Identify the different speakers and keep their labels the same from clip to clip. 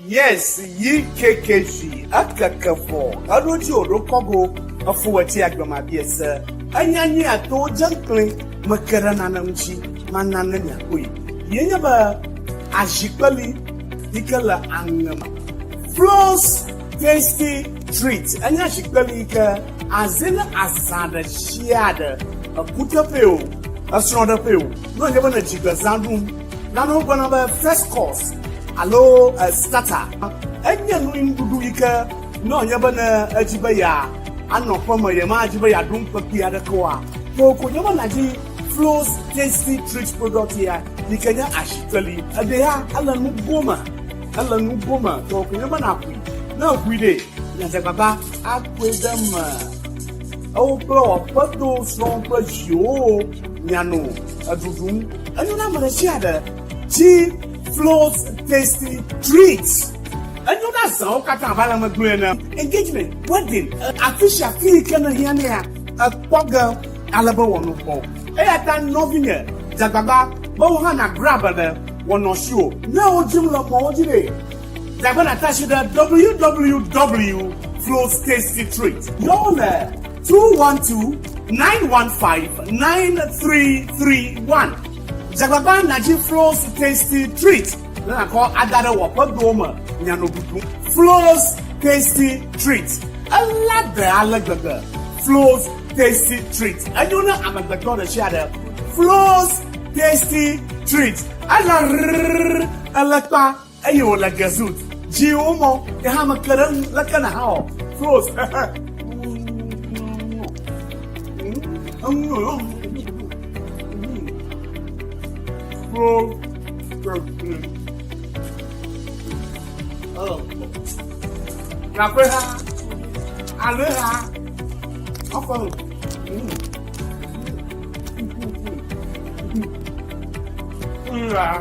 Speaker 1: Yes, yi KKG, ekeke vɔ, eɖo dzi wòɖo kɔgo, efo etsi agbemabie se, enya nyui ato dze ŋkli, meke ɖe nane ŋuti, mana ne miakpɔe. Ye nye be azikpeli yi ke le aŋe me. Flo's Tasty Treat enye azikpeli yi ke aze ne azã ɖe sia ɖe, ekuteƒee o, esrɔ̃ɖeƒee o, ne wònye be ne dzigbezã ɖum, Nanewo gblɔna be first course alo starter. Enye nu nuɖuɖu yi ke ne wònye be ne edzi be ya anɔ ƒeme ye ma dzi be yeaɖu nu kpekpe aɖeke oa, ko nye be nàdzi Flo's Tasty Treat product ya yi ke nye ashiteli. Eɖe ya ele nugo me, ele nugo me ko nye be nàƒui. Ne èƒui ɖe, nàdze agbagba akɔe ɖe eme. Ewo kple wò aƒeto, srɔ̃wò kple viwòwo miano eɖuɖum. Enyo na ame ɖe sia ɖe. Dzi Flo's Tasty Treats. Enyo na zãwo katã abe ale megblɔe ene. Engagement, wedding, afi sia afi yi ke nèhiã nɛa, ekpɔ ge ale be wòanɔ gbɔwò. Eya ta nɔvinye, dze agbagba be wò hã nàgrab ɖe wòanɔ asiwò. Ne wodzim le mɔwo dzi ɖe, dze agbagba nàte asi ɖe www. Flo's Tasty Treat. Yɔ wo le 212 915 9331. Dze agbagba nàdzi Flo's Tasty Treat ne nàkɔ ada ɖe wò aƒedowo me mianɔ ɖuɖum. Flo's Tasty Treat, elé ɖe ale gbegbe. Flo's Tasty Treat, enyo na amegbetɔ ɖe sia ɖe. Flo's Tasty Treat, ele rrrr, ele kpa. Eye wòle Gesut dzi wo mɔ ke hã meke ɖe eŋu leke nàhawɔ Flos Nàkpɔe ha alo ha afɔ Yeah.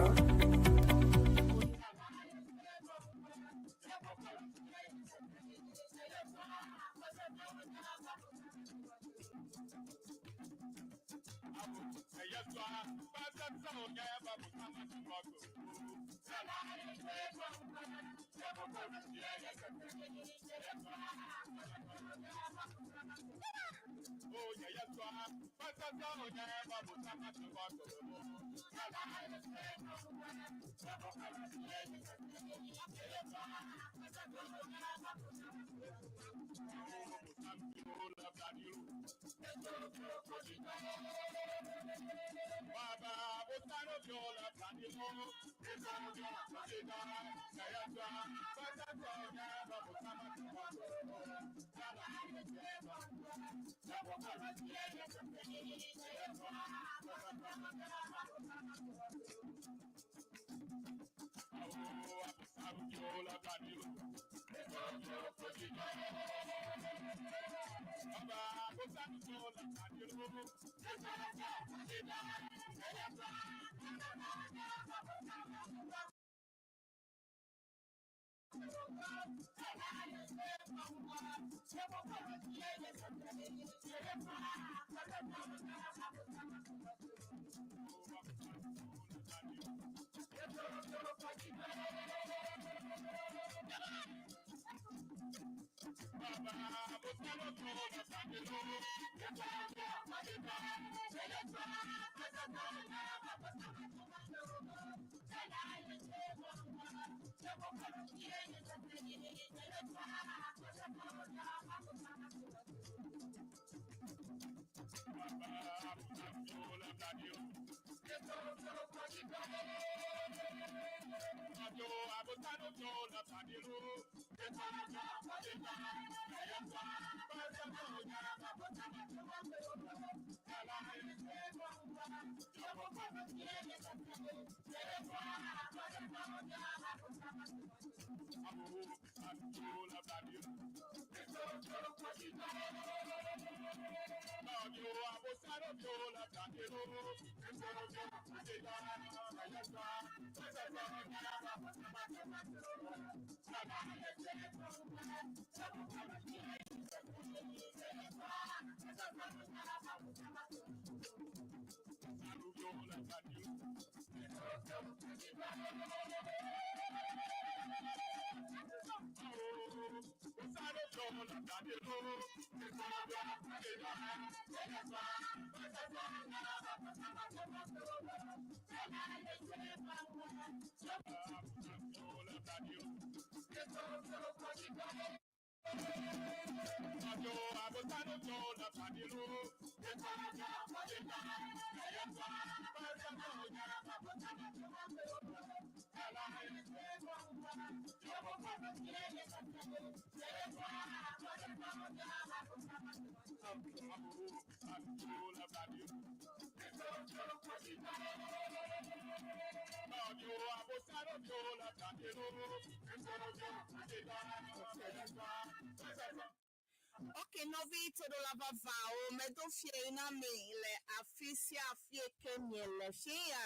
Speaker 2: Ok, nɔvi toɖola vavawo, medo fie na mi le afi sia afi ke miele fia.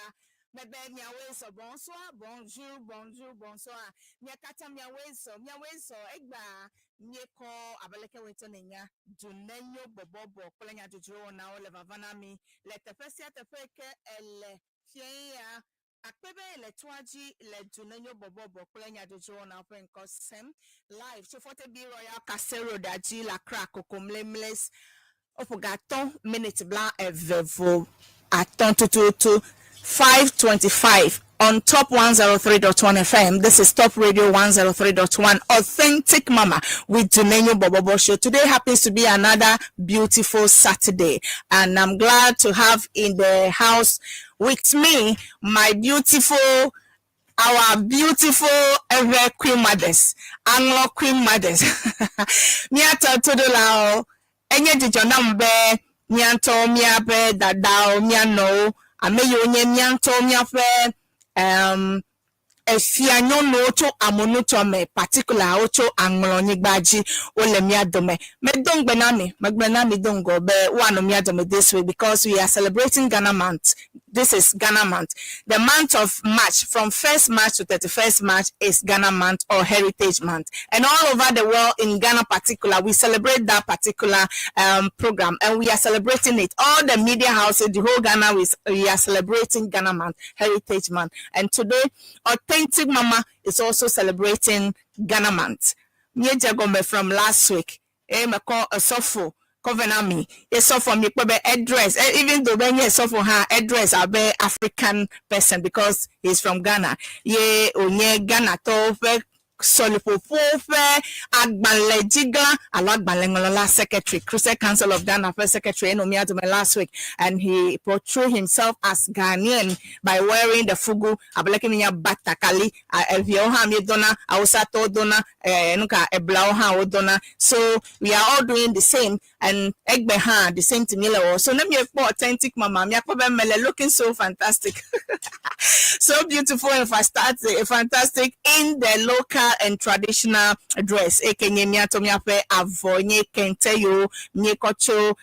Speaker 2: Mebe miawoe zɔ bonsoir, bonjour, bonjour, bonsoir. Mia katã miawoe zɔ, miawoe zɔ egbea miekɔ abe leke woetɔ nenya dunenyo bɔbɔbɔ kple nyadzodzro wɔnawo le vava na mi le teƒe sia teƒe ke ele fia ya. Akpe be le toa dzi le dunenyo bɔbɔbɔ kple nyadzodzro wɔnawo ƒe ŋkɔ sem live tso Forte Royal Castle Road dzi le Accra Kokomlemle woƒo ga 3 minute 25 tututu 5:25 on Top 103.1 FM. This is Top Radio 103.1 Authentic Mama with Dunenyo Bobobo Show. Today happens to be another beautiful Saturday, and I'm glad to have in the house with me my beautiful our beautiful ever queen mothers, Anglo queen mothers. Miatɔ toɖolawo, enye dzidzɔ nam be miatɔ miaƒe dadawo, mianɔwo, ame yiwo nye miatɔ miaƒe efia nyɔnuwo tso amonutɔ me particular wotso aŋlɔnyigba dzi wole mía dome. Medo ŋugbe na mi, megblɔ na mi do ŋgɔ be woanɔ mía dome this week because we are celebrating Ghana Month. This is Ghana Month. The month of March, from 1st March to 31st March is Ghana Month or Heritage Month. And all over the world, in Ghana particular, we celebrate that particular program and we are celebrating it. All the media houses, the whole Ghana, we are celebrating Ghana Month, Heritage Month. And today, Authentic Mama is also celebrating Ghana Month. Míedze gɔme from last week. Mekɔ esɔfo covenant esɔfo mi kpɔ be address even though be nye esɔfo hã address abe African person because he's from Ghana. Ye onye Ghana tɔwo ƒe sɔliƒoƒo ƒe agbalẽdzigã alo agbalẽŋlɔla secretary, Christian Council of Ghana ƒe secretary eno mía dome last week, and he portrayed himself as Ghanaian by wearing the fugu abe leke mi nya batakali eviawo hã miedona awusatɔwo dona nuka eblawo hã wodona. So we are all doing the same and egbe hã the same thing míele wɔ. So ne miekpɔ Authentic Mama miakpɔ be mele looking so fantastic, so beautiful and fantastic, fantastic in the local and traditional dress eke nye miatɔ miaƒe avɔ nye kente yiwo miekɔ tso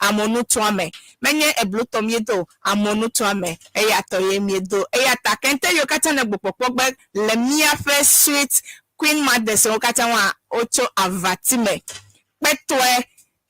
Speaker 2: amonutoa me menye eblutɔ miedo amonutoa me eya tɔ ye miedo eya ta kente yiwo katã le gbɔkpɔkpɔ gbe le miaƒe sweet queen mothers wo katã wa wotso avati me kpɛtɔe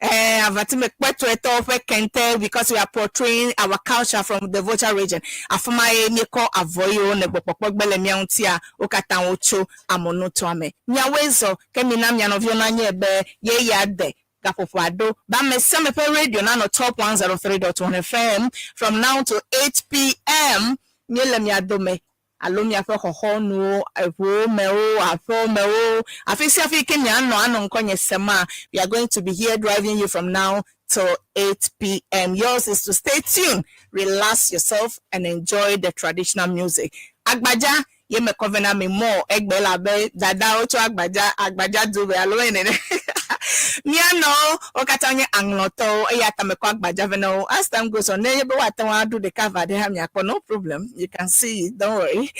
Speaker 2: avatime kpɛtɔetɔwo ƒe kente because we are portraying our culture from the Volta Region. Afima ye miekɔ avɔ yiwo ne gbɔkpɔkpɔ gbe le mía ŋutia wo katã wotso amonutoa me. Miawoe zɔ ke mina mia nɔviwo nanye be ye ya de gaƒoƒo aɖo be ame sia ame ƒe radio nanɔ Top 103.1 FM from now to 8 p.m. Míele mia dome alo miaƒe xɔxɔnuwo eʋuwo mewo aƒewo mewo afi sia afi ke mianɔ anɔ ŋkɔnye sema. We are going to be here driving you from now till 8 p.m. Yours is to stay tuned, relax yourself and enjoy the traditional music. Agbadza ye me kɔ vɛ na mi mɔ egbe la be dadawo tso agbadza agbadza do be alo ene mianɔwo wo katã nye aŋlɔtɔwo eya ta mekɔ agbadza vɛ na wo. As time goes on ne ye be woate ŋu aɖu ɖeka va ɖe hã miakpɔ, no problem, you can see it, don't worry.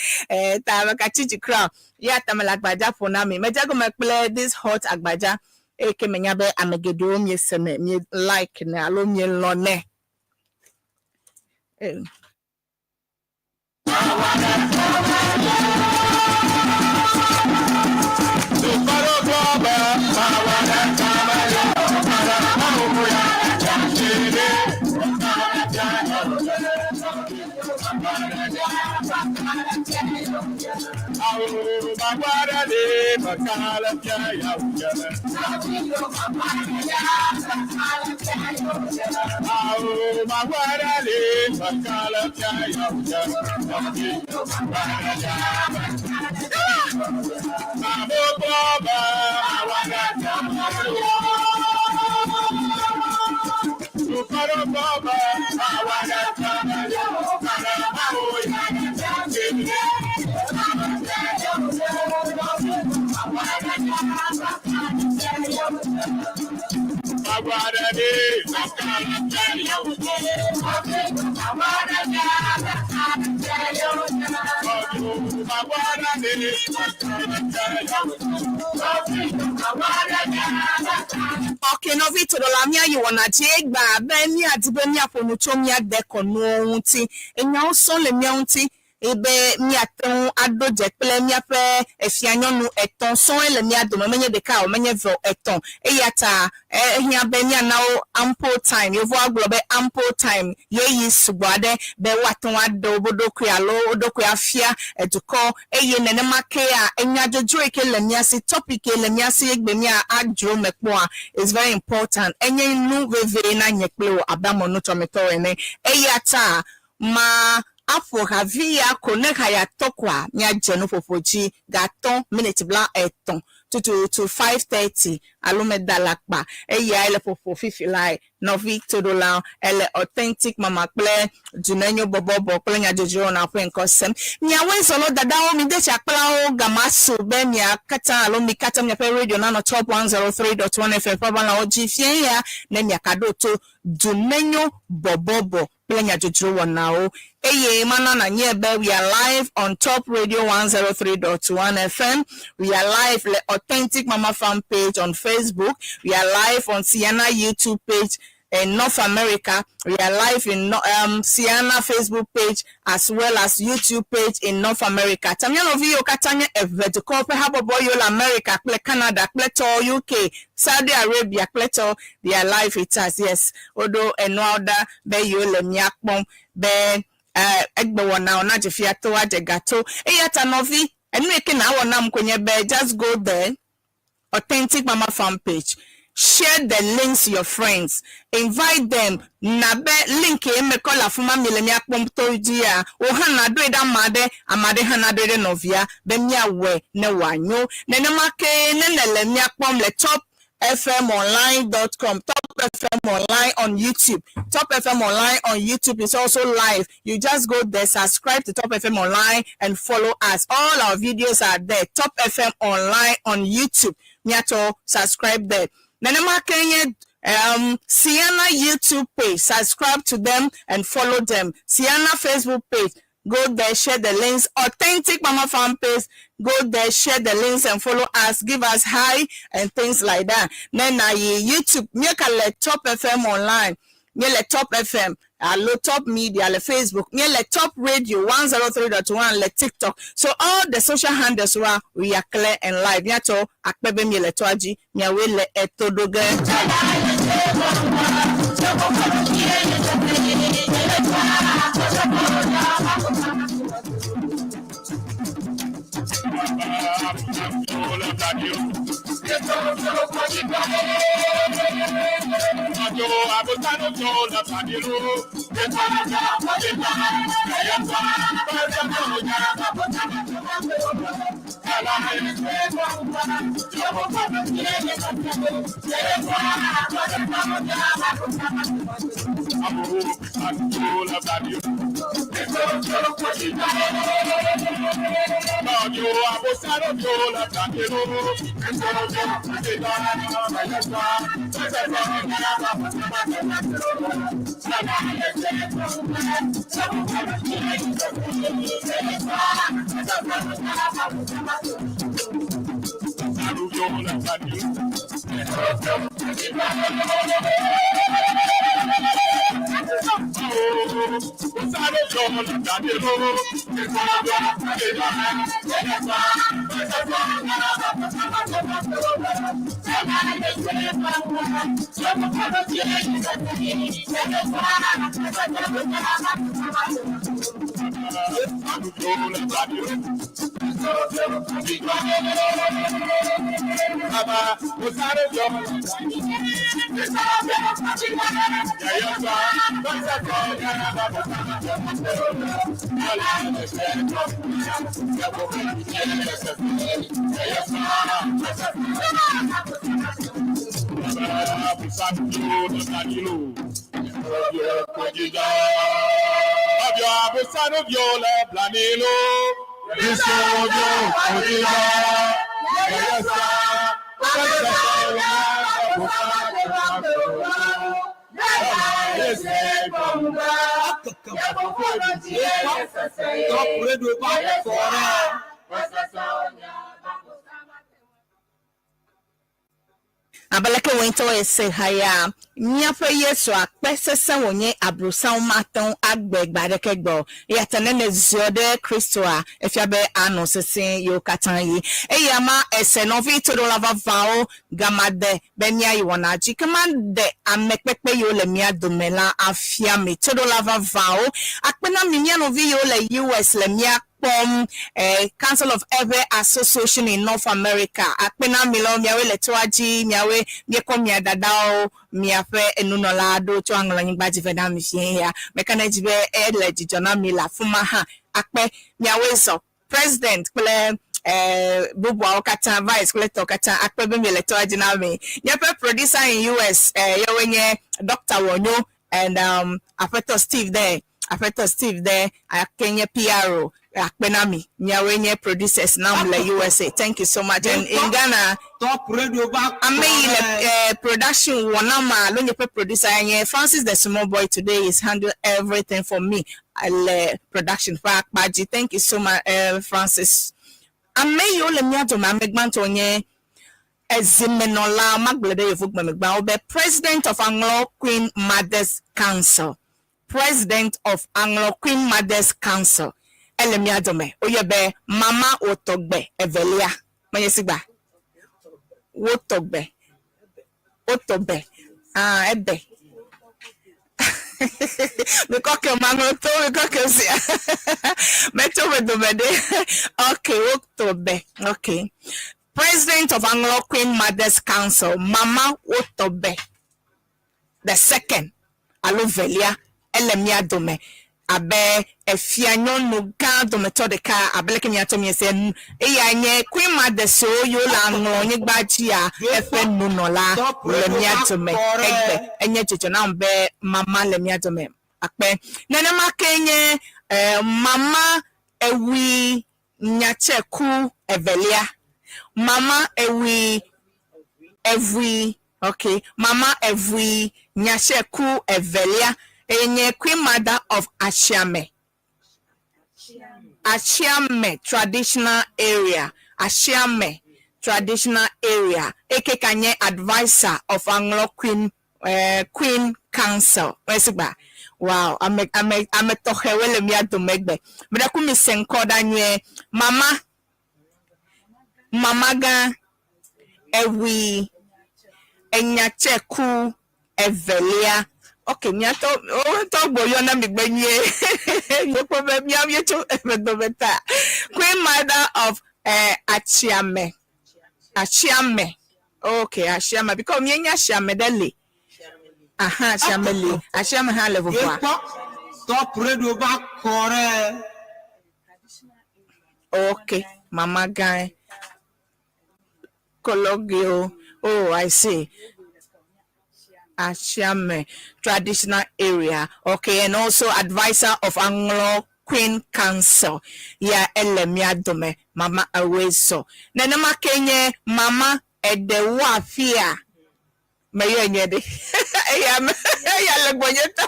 Speaker 2: Ta mekatsi dzi kura ya ta mele agbadza ƒo na mi medze gɔme kple this hot agbadza eye ke menya be ame geɖewo miese ne mie like ne alo mielɔ̃ ne. Ok, nɔvi toɖola, míayi wɔna dzi egba be míadi be míaƒo nu tso mía dekɔnuwo ŋuti. Enyawo sɔŋ le mía ŋuti ebe míate ŋu aɖo dze kple míaƒe efianyɔnu etɔ̃ sɔŋ le mía dome, menye ɖeka o, menye eve o, etɔ̃. Eya ta ehiã be míana wo ample time. Yevuwo agblɔ be ample time, ɣeyiɣi sugbɔ aɖe be woate ŋu aɖe woƒe ɖokui alo wo ɖokui afia edukɔ eye nenema kea enya dzodzro yi ke le mía si, topic yi le mía si egbe mía adzro me kpɔa is very important. Enye nu veve na nye kple wò abe amenutsɔmetɔwo ene. Eya ta ma aƒo havi ya ko ne ha ya tɔ koa míadze nuƒoƒo dzi gatɔ̃ miniti 30 tututu 5:30 alo meda le akpa eyae le ƒoƒo fifi lae. Nɔvi toɖolawo, ele Authentic Mama kple Dunenyo bɔbɔbɔ kple nyadzɔdzɔwo na ƒe ŋkɔ sem. Miawoe zɔlɔ dadawo, mi de tsi akplawo gama su be mia katã alo mi katã miaƒe radio nanɔ Top 103.1 FM ƒe aʋalawo dzi fie ya ne miaka ɖo to Dunenyo bɔbɔbɔ kple nyadzɔdzɔ wɔnawo. Eye mana nanye be we are live on Top Radio 103.1 FM. We are live le Authentic Mama fan page on Facebook. We are live on Sienna YouTube page in North America. We are live in Sienna Facebook page as well as YouTube page in North America. Ta mía nɔvi yiwo katã nye eve dukɔwo ƒe habɔbɔ yiwo le America kple Canada kple tɔ UK, Saudi Arabia kple tɔ, they are live with us. Yes, woɖo enuawo ɖa be yewo le mía kpɔm be egbe wɔnawo na dze fia to adze gato. Eya ta nɔvi, enu yi ke na wɔ nam ko nye be just go there, Authentic Mama fan page. Share the links to your friends. Invite them. Na be link ye me kɔ le afi ma mi le mía kpɔm to dzia, wo hã naɖoe ɖe ame aɖe, ame aɖe hã naɖoe ɖe nɔvia be míawɔe ne wòanyo. Nenema ke ne nèle mía kpɔm le Top fmonline.com, Top FM Online on YouTube. Top FM Online on YouTube is also live. You just go there, subscribe to Top FM Online and follow us. All our videos are there. Top FM Online on YouTube. Miato, subscribe there. Nenema ke nye Sienna YouTube page. Subscribe to them and follow them. Sienna Facebook page. Go there, share the links. Authentic Mama fan page. Go there, share the links and follow us. Give us hi and things like that. Then na YouTube. Mieka le Top FM Online. Mie le Top FM. Alo Top Media le Facebook. Mie le Top Radio 103.1 le TikTok. So all the social handles wa we are clear and live. Miato akpebe mie le toaji. Miawe le etodoge. Abe leke wòe ŋutɔ ese ha ya, míaƒe Yesu akpe sesẽ wònye abrosawo mate ŋu agbe gbe aɖeke gbe o. Eya ta ne nèziɔ ɖe Kristoa, efia be anɔ sesẽ yewo katã ɣi. Eya ma ese nɔvi toɖola vavãwo gama de be míayi wɔna dzi. Ke maɖe amekpekpe yiwo le mía dome la afia mi. Toɖola vavãwo, akpe na mi mía nɔvi yiwo le US le mía kpɔm, eh, Council of Ewe Association in North America. Akpe na mi lɔ, miawoe le toa dzi, miawoe miekɔ mia dadawo, miaƒe enunɔla aɖewo tso aŋlɔnyigba dzi vɛ na mi fie ya. Meka ɖe edzi be ele dzidzɔ na mi le afi ma hã. Akpe miawoe zɔ president kple eh, bubuawo katã, vice kple tɔwo katã. Akpe be miele toa dzi na mi. Míaƒe producer in US, eh, yewoe nye Dr. Wonyo and Aƒetɔ Steve there. Aƒetɔ Steve there, ake nye PRO. Akpe na mi. Miawoe nye producers nam le USA. Thank you so much. And in Ghana,
Speaker 1: Top Radio ba
Speaker 2: ame yi le production wɔ nam alo nye ƒe producer ya nye Francis the small boy. Today is handle everything for me le production ƒe akpa dzi. Thank you so much, Francis. Ame yiwo le mía dome, ame gbãtɔ nye ezimenɔla magblɔ ɖe yevu gbemegbawo be President of Anglo Queen Mothers Council. President of Anglo Queen Mothers Council. Ele mía dome. Woyɔ be Mama Wotɔgbe Evelia. Menye sigba. Wotɔgbe. Wotɔgbe. Ah, ebe. Mikɔ ke maŋlɔ to mikɔ ke sia. Metso me dome ɖe. Okay, Wotɔgbe. Okay. President of Anglo Queen Mothers Council, Mama Wotɔgbe. The second. Alo velia ele mía dome abe efia nyɔnu gã dometɔ ɖeka abe leke miatɔ miese nu eya nye Queen Mother siwo yiwo le aŋlɔ nyigba dzia eƒe nunɔla le mía dome egbe. Enye dzidzɔ nam be mama le mía dome akpe. Nenema ke nye mama Ewi Nyatseku evelia. Mama Ewi Evui, okay. Mama Evui Nyatseku evelia eye nye Queen Mother of Ashiame. Ashiame Traditional Area. Ashiame Traditional Area. Eke ka nye advisor of Anglo Queen Queen Council. Mesigba. Wow, ame ame ame tɔxɛwoe le mía dome egbe. Meɖe ku mi se ŋkɔ ɖa nyuie. Mama Mama gã Ewi Enyatseku evelia. Okay, miatɔ wotɔ gbɔ yɔ na mi gbe nyuie. Míekpɔ be mía míetso eme dome ta. Queen Mother of Atsiame. Atsiame. Okay, Atsiame because míenya Atsiame ɖe li. Aha, Atsiame li. Atsiame hã le vovoa.
Speaker 1: Yekpɔ Top Radio ba kɔ ɖe.
Speaker 2: Okay, Mama gã. Kologio. Oh, I see. Ashiame Traditional Area. Okay, and also advisor of Anglo Queen Council. Ya ele mía dome. Mama Aweso. Nenema ke nye Mama Edewafia. Meyɔ nye ɖe. Eya me eya le gbɔnye ta.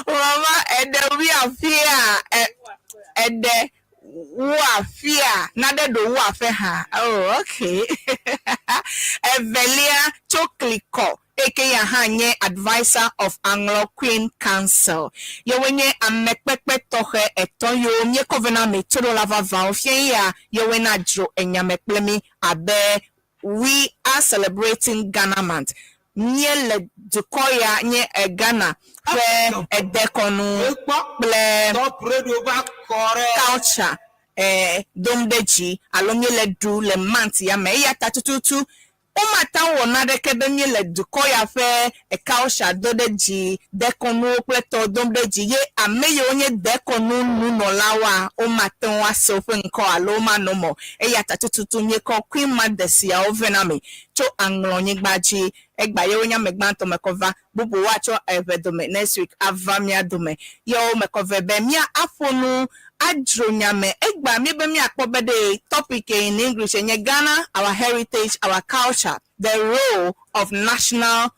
Speaker 2: Mama Edewafia. Ede wafia. Nane ɖo wafe hã. Oh, okay. Evelia tso klikɔ. eke ya hã nye adviser of Anlo Queen Council. Yewoe nye amekpekpe tɔxɛ etɔ̃ yiwo míekɔ vɛ na mi toɖola vavãwo fia ya yewoe na dzro enyame kple mi abe we are celebrating Ghana Month. Míele dukɔ ya nye Ghana ƒe edekɔnu kple
Speaker 3: Top Radio va kɔ ɖe.
Speaker 2: Culture dom ɖe dzi alo míele ɖu le month ya me eya ta tututu womata wɔ naɖeke be míele dukɔ ya ƒe culture do ɖe dzi dekɔnuwo kple tɔ dom ɖe dzi ye ame yiwo nye dekɔnu nunɔlawoa womate ŋu ase woƒe ŋkɔ alo womanɔ mɔ eya ta tututu míekɔ queen mother siawo vɛ na mi tso aŋlɔnyigba dzi egba yewo nye ame gbãtɔ mekɔ va bubu woatsɔ eve dome next week ava mía dome yewo mekɔ vɛ be mía aƒo nu adzro nyame egba míebe míakpɔ be ɖe topic in English enye Ghana, our heritage, our culture, the role of national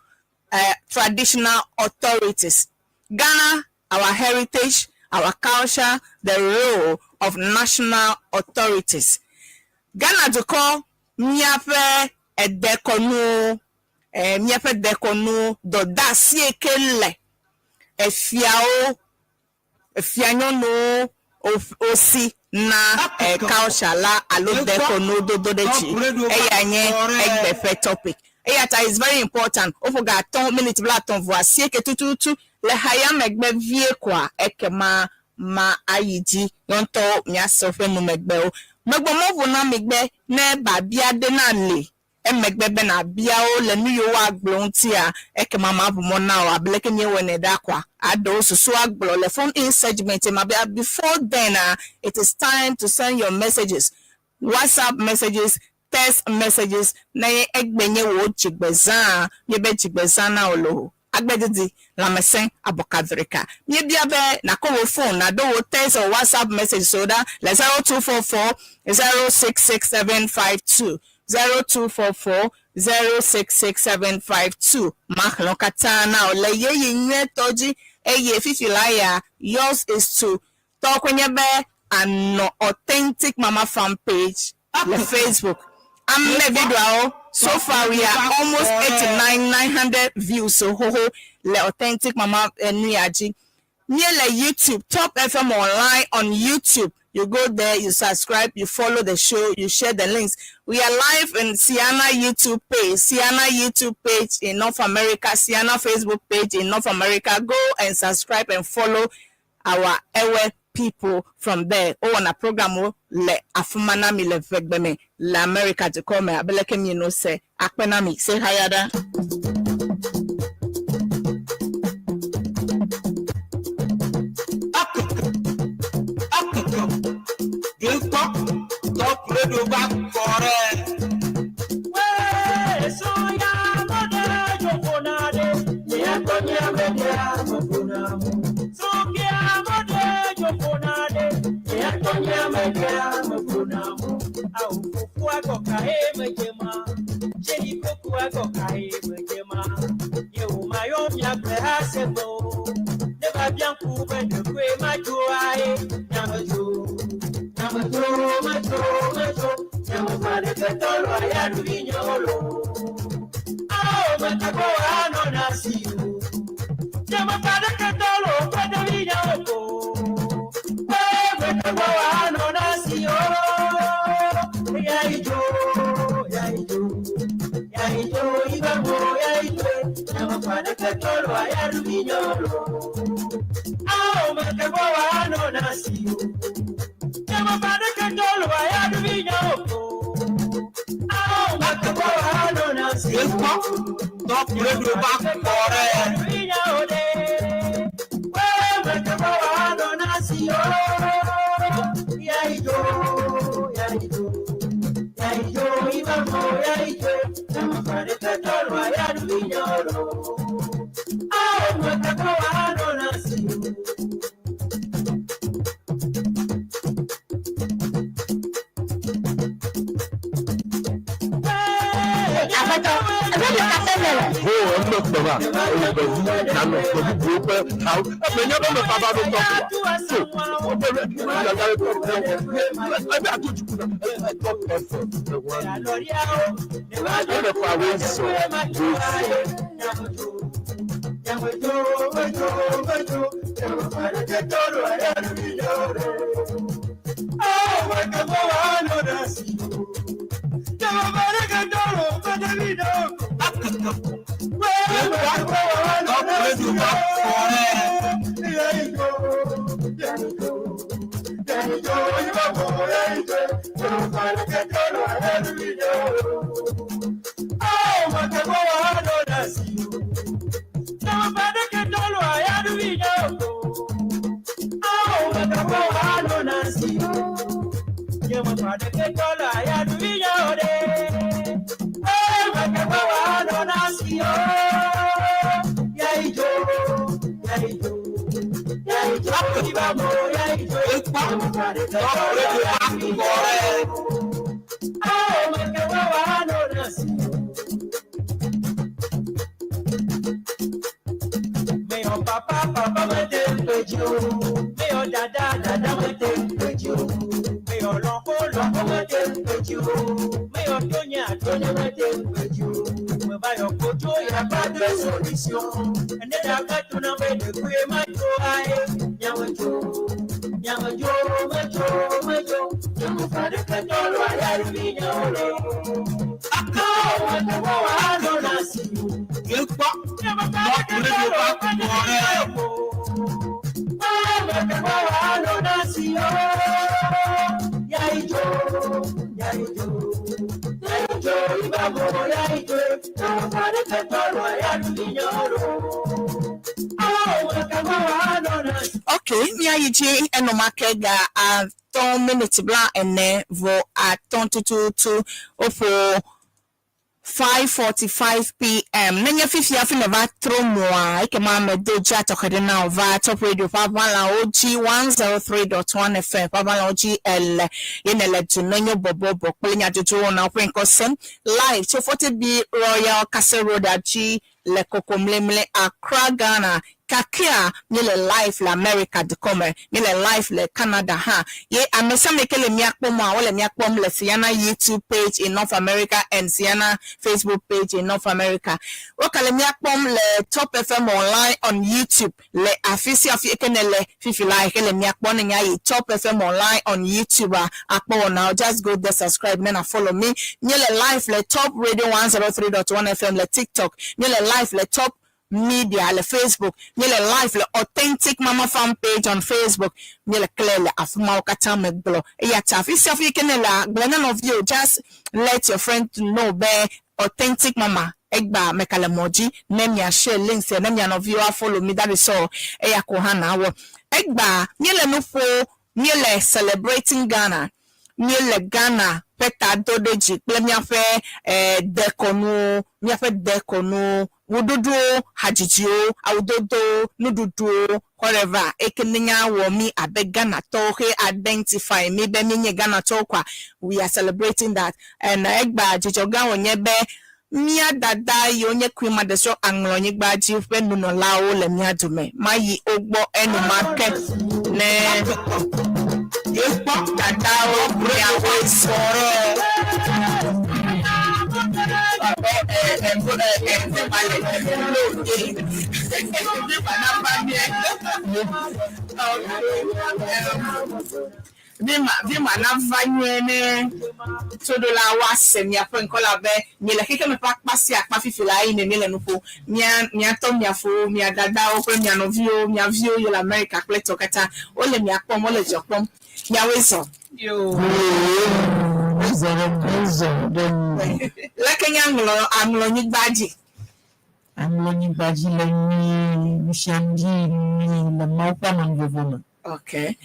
Speaker 2: traditional authorities. Ghana, our heritage, our culture, the role of national authorities. Ghana dukɔ míaƒe edekɔnu míaƒe dekɔnu dɔdeasi yi ke le efiawo efianyɔnuwo wosi na culture la alo dekɔnu dodo ɖe dzi eya nye egbe ƒe topic eya ta is very important woƒo ga atɔ̃ minute 58 tututu le haya megbe vie koa ekema ma ayi dzi ŋutɔ miase woƒe numegbewo megbɔ mɔʋu na mi gbe ne babia ɖe na li emegbe be nabiawo le nu yiwo woagblɔ ŋutia ekema ma ʋu mɔ na wo abe leke míewɔnɛ ɖa koa aɖewo susu agblɔ le phone in segment ma be before then it is time to send your messages, WhatsApp messages, text messages ne egbe nye wo dzigbezã míebe dzigbezã na wo lo agbedidi lãmesẽ abɔkadrika míebia be nakɔ wo phone naɖo wo text or WhatsApp message so ɖa le 0244 066752, 0244 066752 maxlẽ katã na wo le yeyi nyuietɔ dzi eye fifi la ya yours is to tɔkɔe nye be anɔ Authentic Mama Fan page le Facebook ame videoawo. So far we are almost 89 900 views so hoho le Authentic Mama nu ya dzi. Míele YouTube, Top FM Online on YouTube. You go there, you subscribe, you follow the show, you share the links. We are live in Sienna YouTube page, Sienna YouTube page in North America, Sienna Facebook page in North America. Go and subscribe and follow our Ewe people from there. Wowɔna program wo le afima na mi le ʋegbe me le America dukɔ me abe leke mi no se akpe na mi se haya ɖa.
Speaker 3: Akeke akeke gekpɔ Top Radio va kɔ ɖe.
Speaker 4: We soya mode jofonade, miako nyamedea mofonamu. Sokia mode jofonade, miako nyamedea mofonamu. Au fufu agoka e mejema, jeni koku agoka e mejema. Yewu mayo miagbe asegbo, ne ba bianku be dekwe majo ae, nyamajo. Nyamajo, majo, majo, nyamafane ketolo ayaru inyolo. Ao matako ano nasiu. Nyamafane ketolo kwede vinyoko. We matako ano nasiu. Yaijo, yaijo, yaijo, ibamo, yaijo. Nyamafane ketolo ayaru inyolo. Ao matako ano nasiu. Nyamafane ketolo ayaru vinyoko. Ao matako ano nasiu.
Speaker 3: Gekpɔ Top Radio va kɔ ɖe.
Speaker 5: Aƒetɔ, ebe mi katã miele.
Speaker 6: Ho eme kpe va, eye gbevu nanɔ gbe bubuwo ƒe hawo. Menye be mefa va ɖo tɔƒoa? So, wobe dada ɖe tɔƒo ebe ato dziku na top FM eme fa wo zɔ wo zɔ.
Speaker 2: Okay, míayi dzi enumake ga atɔ̃ miniti bla ene vɔ atɔ̃ tututu woƒo 5:45 pm. Nenye fifia hafi nèva trɔ mɔa, ekema medo dzi atɔxɛ ɖe na wò va Top Radio ƒe aʋalawo dzi 103.1 FM ƒe aʋalawo dzi ele ye nèle du nenyo bɔbɔbɔ kple nyadzɔdzɔwɔnawo ƒe ŋkɔ sem live tso 40B Royal Castle Road dzi le Kokomlemle, Accra, Ghana. Kakea míele live le America dukɔ me, míele live le Canada hã. Ye ame sia ame yi ke le mía kpɔm a, wole mía kpɔm le Siana YouTube page in North America and Siana Facebook page in North America. Wogale mía kpɔm le Top FM online on YouTube le afi sia afi ke nele fifi la yi ke le mía kpɔm ne nya yi Top FM online on YouTube a akpɔ wɔnawo. Just go there, subscribe ne na follow me. Míele live le Top Radio 103.1 FM le TikTok. Míele live le Top Media le Facebook. Míele live le Authentic Mama Fan page on Facebook. Míele clear le afi mawo katã me gblɔ. Eya ta afi sia afi ke nele gblɔ na nɔviwò just let your friend know be Authentic Mama egba meka le mɔ dzi ne mia share links ne mia nɔviwo a follow mi that is all. Eya ko hã na wɔ. Egba míele nu ƒo míele celebrating Ghana. Míele Ghana ƒe ta do ɖe dzi kple míaƒe dekɔnuwo, míaƒe dekɔnuwo, wɔɖuɖuwo, hadzidziwo, awudodowo, nuɖuɖuwo, whatever. Eke nenya wɔ mí abe Ghanatɔwo he identify mí be míenye Ghanatɔwo koa, we are celebrating that. And egba dzidzɔ gã wònye be mía dada yiwo nye Queen Madesɔ aŋlɔnyigba dzi ƒe nunɔlawo le mía dome. Mayi wo gbɔ enumake ne dadawo miawoe sɔ. Vi ma nava nyuie ne toɖolawo ase miaƒe ŋkɔ la be miele xexeme ƒe akpa sia akpa fifi la eyi ne miele nu ƒom. Mia miatɔ miafowo, mia dadawo kple mia nɔviwo, mia viwo yi le America kple tɔ katã wole mia kpɔm, wole dzidzɔ kpɔm. Miawoe zɔ. Leke nye aŋlɔ aŋlɔnyigba dzi?
Speaker 7: Aŋlɔnyigba dzi le nyuie, nu sia nu dzi yi nyuie le Mawu ƒe amenuveve me.
Speaker 2: Okay.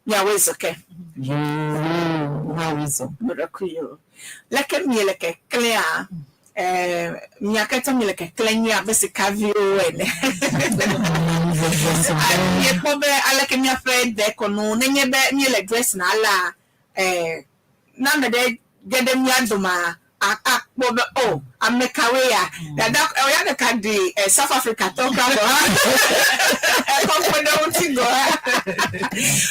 Speaker 2: Miawoe zɔ ke.
Speaker 7: Yoo, miawoe zɔ.
Speaker 2: Meɖekui o. Leke miele keklẽa, mia katã miele keklẽ nyuie abe sikaviwo ene. Miekpɔ be aleke míaƒe dekɔnu nenye be míele dress na alea, ne ame ɖe ge ɖe mía domea, akpɔ Kpɔ be o ame kawoe ya dada eya ɖeka ɖi eh, South Africa tɔ kura gɔ hã ekɔ kpe ɖe ŋuti gɔ hã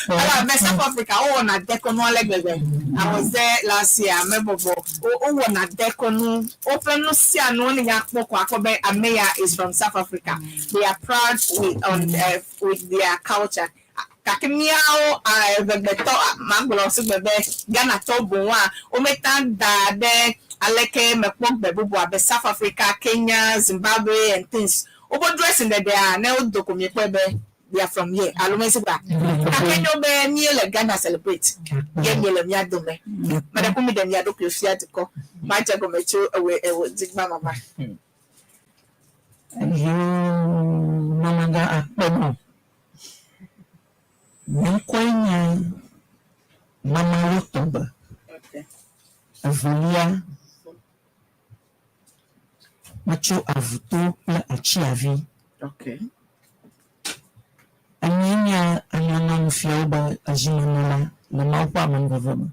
Speaker 2: elabe South Africa wowɔna dekɔnu ale gbegbe. I was there last year mebɔbɔ wowɔna dekɔnu woƒe nu sia nu ne nya kpɔ ko akpɔ be ame ya is from South Africa. They are proud with on with their culture. Gake míawo eʋegbetɔ magblɔ sigbe be Ghanatɔwo boŋua wometa da ɖe aleke mekpɔ gbe bubu abe South Africa, Kenya, Zimbabwe and things. Woƒe dressing ɖeɖea ne wodo ko miekpɔe be they are from here alo mesigba. Gake enyo be míele Ghana celebrate ye miele mía dome. Meɖe ku miɖe mia ɖokuiwo fia dukɔ. Madze gɔme tso ewe ewe dzigba mama.
Speaker 7: Yoo, mamaga akpe nɔ. Nye ŋkɔe nye Mamawo Tɔgbe. Evelia, metso Avuto kple Atsiavi. Enyee nye anyɔnyɔnufiawo be ezimenɔla le Mawu ƒe amenuveve me.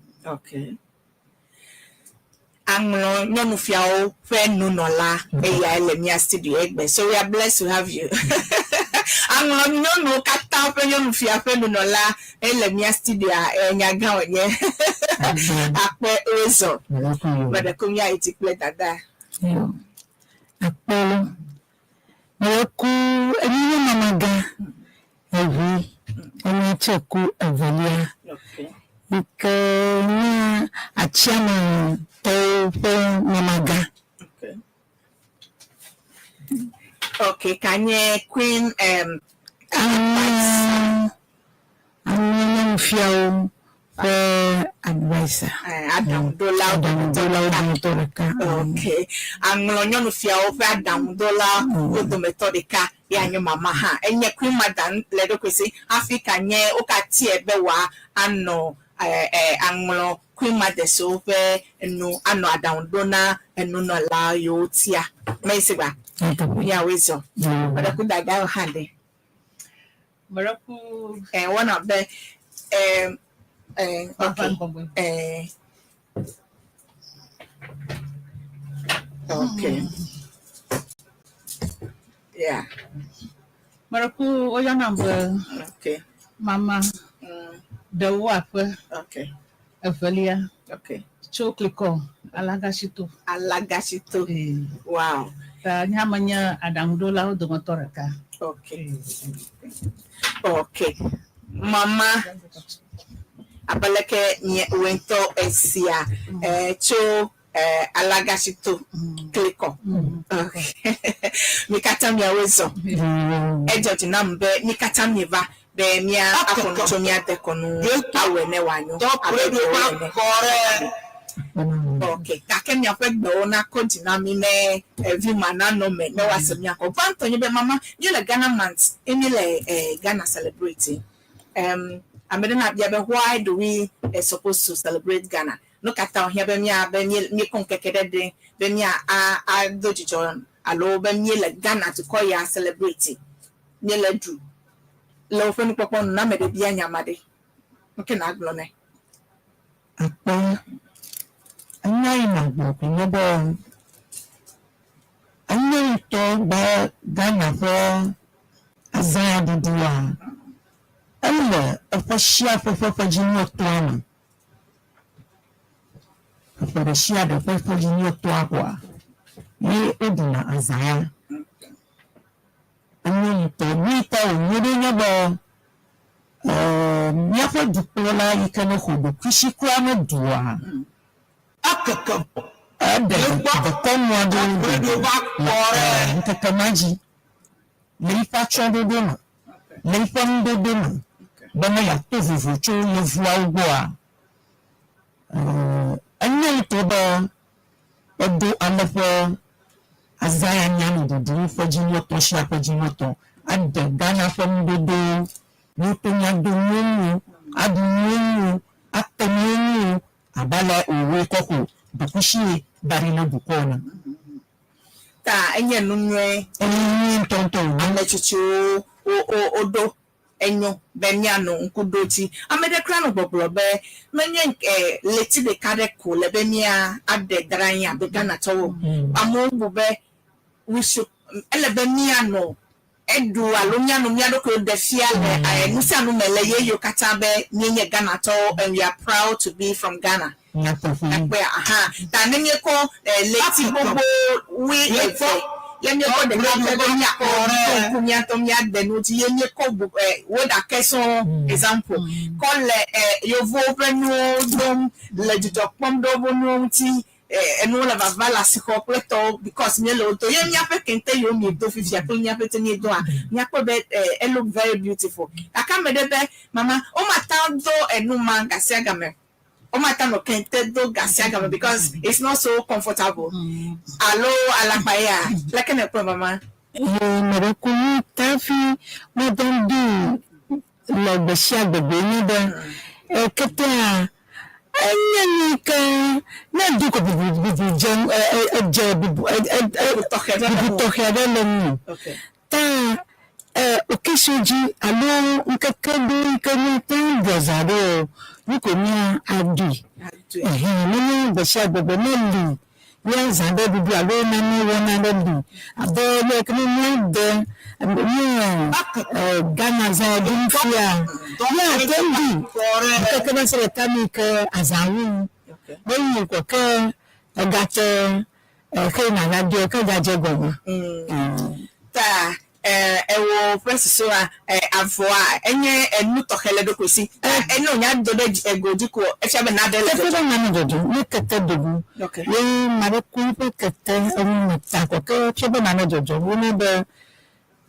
Speaker 2: Aŋlɔ nyɔnufiawo ƒe nunɔla eyae le mía studio egbe. So we are blessed to have you. Aŋlɔ nyɔnuwo katã ƒe nyɔnufia ƒe nunɔla ele mía studioa enya gã wònye. Akpe wozɔ. Meɖe ku mía yi kple dada.
Speaker 5: Yo. Akpe lo. Meɖe ku enye nye mamagã eʋi enye tse ku evelia.
Speaker 2: Okay.
Speaker 5: Yi ke nye atsiametɔwo ƒe mamagã.
Speaker 2: Okay. Okay, kanye Queen
Speaker 5: Ame ame nyɔnufiawo ƒe advisor.
Speaker 2: Aɖaŋuɖolawo
Speaker 5: Aɖaŋuɖolawo dometɔ ɖeka.
Speaker 2: Okay. Aŋlɔ nyɔnufiawo ƒe aɖaŋuɖola wo dometɔ ɖeka ya nye mama hã. Enye Queen Mother le eɖokui si hafi kanye wokatie be wòa anɔ aŋlɔ Queen Mothers wo ƒe nu anɔ aɖaŋu ɖo na enunɔla yiwo tia. Mesi gba. Miawoe zɔ. Meɖe ku dada hã ɖe.
Speaker 8: Meɖe ku.
Speaker 2: Wɔna be okay. Okay. Yeah.
Speaker 8: Meɖe ku woyɔnam be
Speaker 2: Okay.
Speaker 8: mama ɖewo aƒe
Speaker 2: Okay.
Speaker 8: evelia
Speaker 2: Okay.
Speaker 8: tso Klikɔ Alagasito.
Speaker 2: Alagasito. Wow.
Speaker 8: Ta nye hã menye aɖaŋuɖolawo dometɔ ɖeka.
Speaker 2: Okay. Okay. Mama abe leke nye wòe ŋutɔ esia tso Alagasito Klikɔ. Okay. Mi katã miawoe zɔ. Edzɔ dzi nam be mi katã mieva be mía aƒo nu tso mía dekɔnu awɔe ne wòanyo abe ɖewo ene. Okay. Gake miaƒe gbewo nakɔ dzi na mi ne vi ma nanɔ me ne woase mía ŋkɔ. Gbãtɔ nye be mama míele Ghana month ye míele Ghana celebrate. Ame ɖe nabia be why do we supposed to celebrate Ghana? Nu ka ta wòhiã be mía be míekɔ ŋkeke ɖe ɖe be mía ado dzidzɔ alo be míele Ghana dukɔ ya celebrate míele ɖu le woƒe nukpɔkpɔ nu na ame ɖe bia nya ma ɖe. Nu ke nàgblɔ nɛ.
Speaker 7: Akpe enya yi magblɔ koe nye be enye ŋutɔ be Ghana ƒe azãɖuɖua ele eƒe sia ƒe ƒe ƒedzinu etɔ̃a me. Eƒe ɖe sia ɖe ƒe ƒedzinu etɔ̃a koa ye woɖuna azã ya. Enye ŋutɔ nu yi ta wònyo ɖo nye be míaƒe dukplɔla yi ke ne xɔ ɖokuisi kura meɖua eɖe dekɔnu aɖewo ɖoɖo le ŋkeke ma dzi le yiƒe atsyɔ̃ɖoɖo me, le yiƒe nudodo me be ne yeato vovo tso yevuawo gbɔa, enyo ŋutɔ be edo ame ƒe azã ya nyanuɖuɖu ƒe dzinyɔtɔ sia ƒe dzinyɔtɔ aɖe Ghana ƒe nudodowo, míawo míado nuwo ŋu, aɖu nuwo ŋu, ate nuwo ŋu abe ale wòwɔe kɔ ƒo ɖokuisie da ɖi na dukɔ ene.
Speaker 2: Ta enye nu nyuie.
Speaker 7: Enu nyuie ŋutɔŋutɔ wònye.
Speaker 2: Ame tsitsiwo woɖo. Enyo be míanɔ ŋku ɖo dzi. Ame ɖe kura nɔ gbɔgblɔ be menye ɣleti ɖeka ɖe ko le be mía aɖe da ɖe anyi abe Ghanatɔwo o. Amewo bu be we should ele be míanɔ eɖu alo míanɔ mía ɖokuiwo ɖe fia le nu sia nu me le ɣeyiɣiwo katã be míenye Ghanatɔwo and we are proud to be from Ghana. Ekpɔea? Aha. Ta ne míekɔ ɣleti gbogbo 20 ye míekɔ ɖeka ƒe be míakɔ ɖo ŋku mía ŋutɔ míade nu dzi ye míekɔ bu wo ɖake sɔŋ example kɔ le yevuwo ƒe nuwo dom le dzidzɔ kpɔm ɖe woƒe nuwo ŋuti enuwo le vava le asixɔ kple tɔwo because míele wo do ye míaƒe kente yiwo miedo fifia kple míaƒe te míedoa míakpɔ be e look very beautiful. Gake ame ɖe be mama womate ŋu do enu ma gasiagame womate ŋu anɔ kente do gasiagame because it's not so comfortable alo alakpa ya leke ne kpɔe mama.
Speaker 5: Meɖe ku nu tafi mate ŋu doe le gbe sia gbe gbe nye be ketea enye nu yi ke ne edo ko bubu bubu dze edze bubu bubu tɔxɛ aɖe le ŋu. Ta occasion dzi alo ŋkeke ɖewo yi ke míate ŋu ɖu azã ɖe o nu ko mía aɖui. Ɛhɛn menye gbe sia gbe gbe ne li mía zã ɖe ɖuɖu alo nane wɔna ɖe li abe leke ne míade mía Ghana zã ɖum fia míate ŋu ɖui ŋkeke va se ɖe tame yi ke azã wu. Meyi ko ke egate ke yina ɖo ke gadze gɔme.
Speaker 2: Ta ewo ƒe susua avɔa enye enu tɔxɛ le ɖokui si. Ene wònya do ɖe ego dzi ko efia be naɖe le
Speaker 5: Teƒe be nane dzɔdzɔ ne kete dogo ye ame aɖe ku eƒe kete enu me ta ko ke efia be nane dzɔdzɔ wona be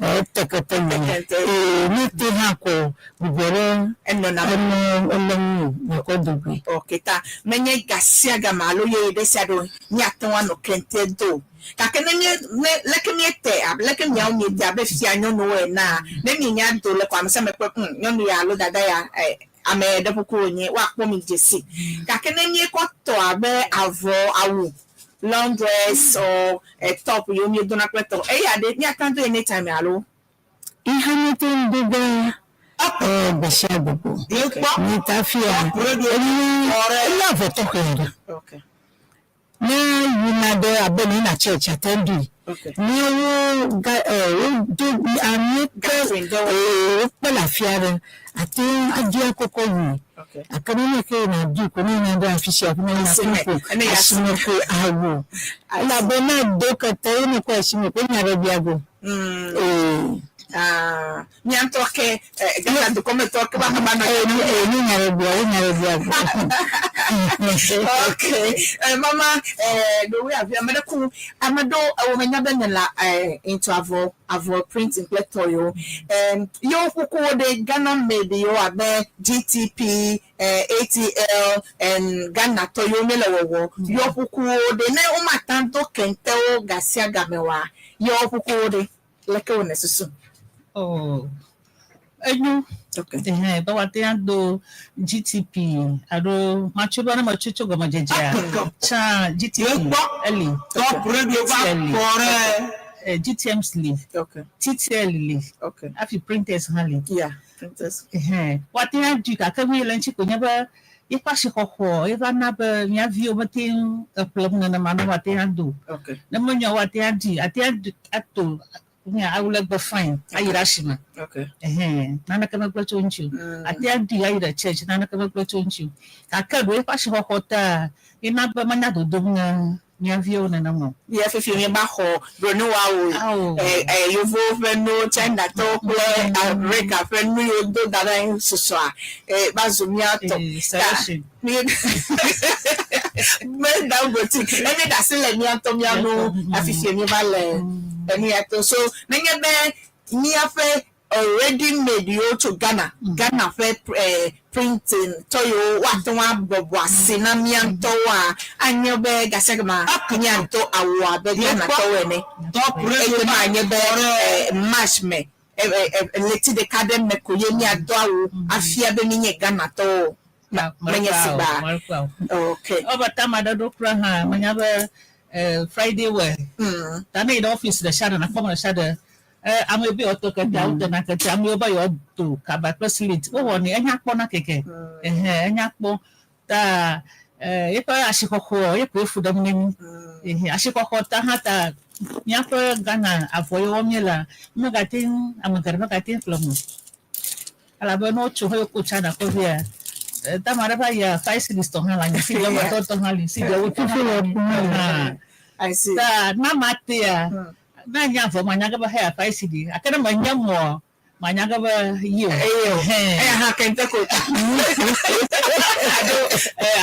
Speaker 5: ete kete me ee ne te hã ko bubu ɖe
Speaker 2: enɔna
Speaker 5: ene ele ŋu nakɔ dogoe.
Speaker 2: Ok, ta menye gasiagame alo ɣeyiɣi ɖe sia ɖe míate ŋu anɔ kente do. Gake ne mie ne leke miete abe leke miawo miete abe fia nyɔnuwo enea ne mienya do le ko ame sia ame kpɔ nyɔnu ya alo dada ya ame ɖe kuku wònye woakpɔ mi dzesi. Gake ne míekɔ tɔ abe avɔ awu long dress or top yiwo míedona kple tɔ eya ɖe míate ŋu ado anytime alo.
Speaker 5: Ihe míete ŋu do be gbe sia gbe ko. Mi ta fia enye enye avɔ tɔxɛ aɖe. Ne yina ɖe abe ne yina church ate ŋu ɖui. Míawo ga wodo míekpe wokpe le afi aɖe ate ŋu adi akɔkɔ yi. Gake ne nye ke yina ɖui ko ne yina ɖe afi sia afi ne yina fi ko asime ko awu. Elabe ne edo kete ye ne kɔ asime ko nya ɖe bia go.
Speaker 2: Mía ŋutɔ ke Ghana dukɔmetɔ ke ba ba nɔ.
Speaker 5: Ne nya ɖe bia wo nya ɖe bia go.
Speaker 2: Ok, mama ɖowe avi ame ɖe ku ame ɖewo ewɔ menya be ne la into avɔ avɔ printing kple tɔ yiwo yewo kukuwo ɖe Ghana made yiwo abe GTP, ATL and Ghana tɔ yiwo míele wɔwɔ yewo kukuwo ɖe ne womate do kentewo gasiagame oa yewo kukuwo ɖe leke wo ne susu.
Speaker 8: Oh, enyo. Ɛhɛn, be woate ŋu ado GTP alo matso be ne metso tso gɔmedzedzea tsã GTP eli, ATL li, GTMs li, TTL li, hafi printers hã li.
Speaker 2: Yeah, printers.
Speaker 8: Ɛhɛn, woate ŋu adui gake nu yi le ŋuti ko nye be yeƒe asixɔxɔ ye va na be mía viwo mete ŋu eƒlem nenema ne woate ŋu ado. Ne menyo woate ŋu adui, ate ŋu ato nye awu legbe fine ayi ɖe asime. Ɛhɛn, naneke megblẽ tso eŋuti o. Ate aɖui ayi ɖe church naneke megblẽ tso eŋuti o. Gake ɖo eƒe asixɔxɔ ta ye na be menya dodom ne mía viwo nenema o.
Speaker 2: Mía fifi míeva xɔ broniwawo, yevuwo ƒe nu, Chinatɔwo kple Amerika ƒe nu yiwo do da ɖe anyi susɔa va zu mía tɔ.
Speaker 8: Selection.
Speaker 2: Meda boutique. Ne míeɖe asi le mía ŋutɔ mía nu hafi míeva le enu ya to. So nenye be míaƒe already made yiwo tso Ghana, Ghana ƒe printing tɔ yiwo woate ŋu abɔbɔ asi na mía ŋutɔwoa, anye be gasiagama míado awu abe Ghana tɔwo ene. Eye manye be March me ɣleti ɖeka ɖe me ko ye míado awu afia be míenye Ghana tɔwo. Menye sigba. Okay.
Speaker 8: Ɔbɛ tama ɖe ɖo kura hã menya be Friday wear. Ta ne yi ɖe office ɖe sia ɖe nakpɔ me ɖe sia ɖe. Ame be yewoatɔ ketea, wotɔna ketea. Ame yiwo be yewoado kaba kple slit, wowɔnɛ. Enya kpɔna keke. Ɛhɛ, enya kpɔ. Ta yeƒe asixɔxɔ ye koe fu ɖem ne mí. Ɛhɛ, asixɔxɔ ta hã ta míaƒe Ghana avɔ yi wɔm míelea, megate ŋu, ame geɖe megate ŋu ƒle o. Elabe ne wotso heyi ko China ƒe via, dama aɖe va yia 5 cedis tɔ hã le anyi, cedi woame etɔ̃ tɔ hã li, cedi ewo tɔ hã li. Hã.
Speaker 2: I see.
Speaker 8: Ta na ma tea, ne nye avɔ manya ge be heya 5 cedi. Gake ne menye mɔa, manya ge be yi o.
Speaker 2: Eye o.
Speaker 8: Hɛ.
Speaker 2: Eya hã kente ko ta.
Speaker 8: Alo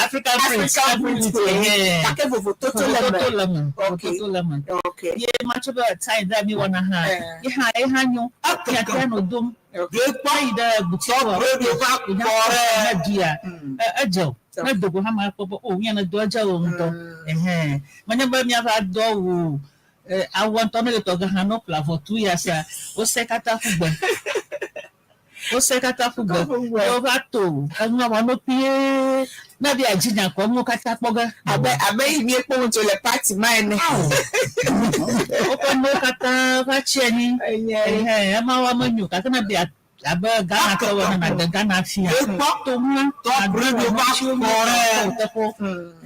Speaker 8: African print.
Speaker 2: African print ko.
Speaker 8: Hɛ.
Speaker 2: Gake vovototo le eme.
Speaker 8: Vovototo le eme.
Speaker 2: Okay.
Speaker 8: Vovototo le eme.
Speaker 2: Okay.
Speaker 8: Ye matsɔ be tie dye mi wɔna hã.
Speaker 2: Eh.
Speaker 8: Ye hã nyo. Miate anɔ dom.
Speaker 3: Ekpɔ
Speaker 8: Ayi ɖe boutique
Speaker 3: Top Radio va kɔ ɖe.
Speaker 8: Ne duia, edze o. Ne dogo hã ma kpɔ be o nye ne do edze o ŋutɔ. Ɛhɛn. Menye be míava do awu awua ŋutɔ ne le tɔ ge hã ne woƒle avɔ tu ya sia, wose katã ƒu gbe. Wose katã ƒu gbe. Ye wova to enua wɔno kpuie. Ne bia dzi nya kɔ enuwo katã kpɔ ge.
Speaker 2: Abe yi míekpɔ ŋutsu le party ma ene.
Speaker 8: Woƒe nuwo katã va tsi anyi.
Speaker 2: Enye.
Speaker 8: Ɛhɛn, ema wa menyo gake ne bia abe Ghana tɔwo ene nàde Ghana fia.
Speaker 3: Ekpɔ
Speaker 8: To ŋua.
Speaker 3: Top Radio va kɔ ɖe.
Speaker 8: Teƒewo.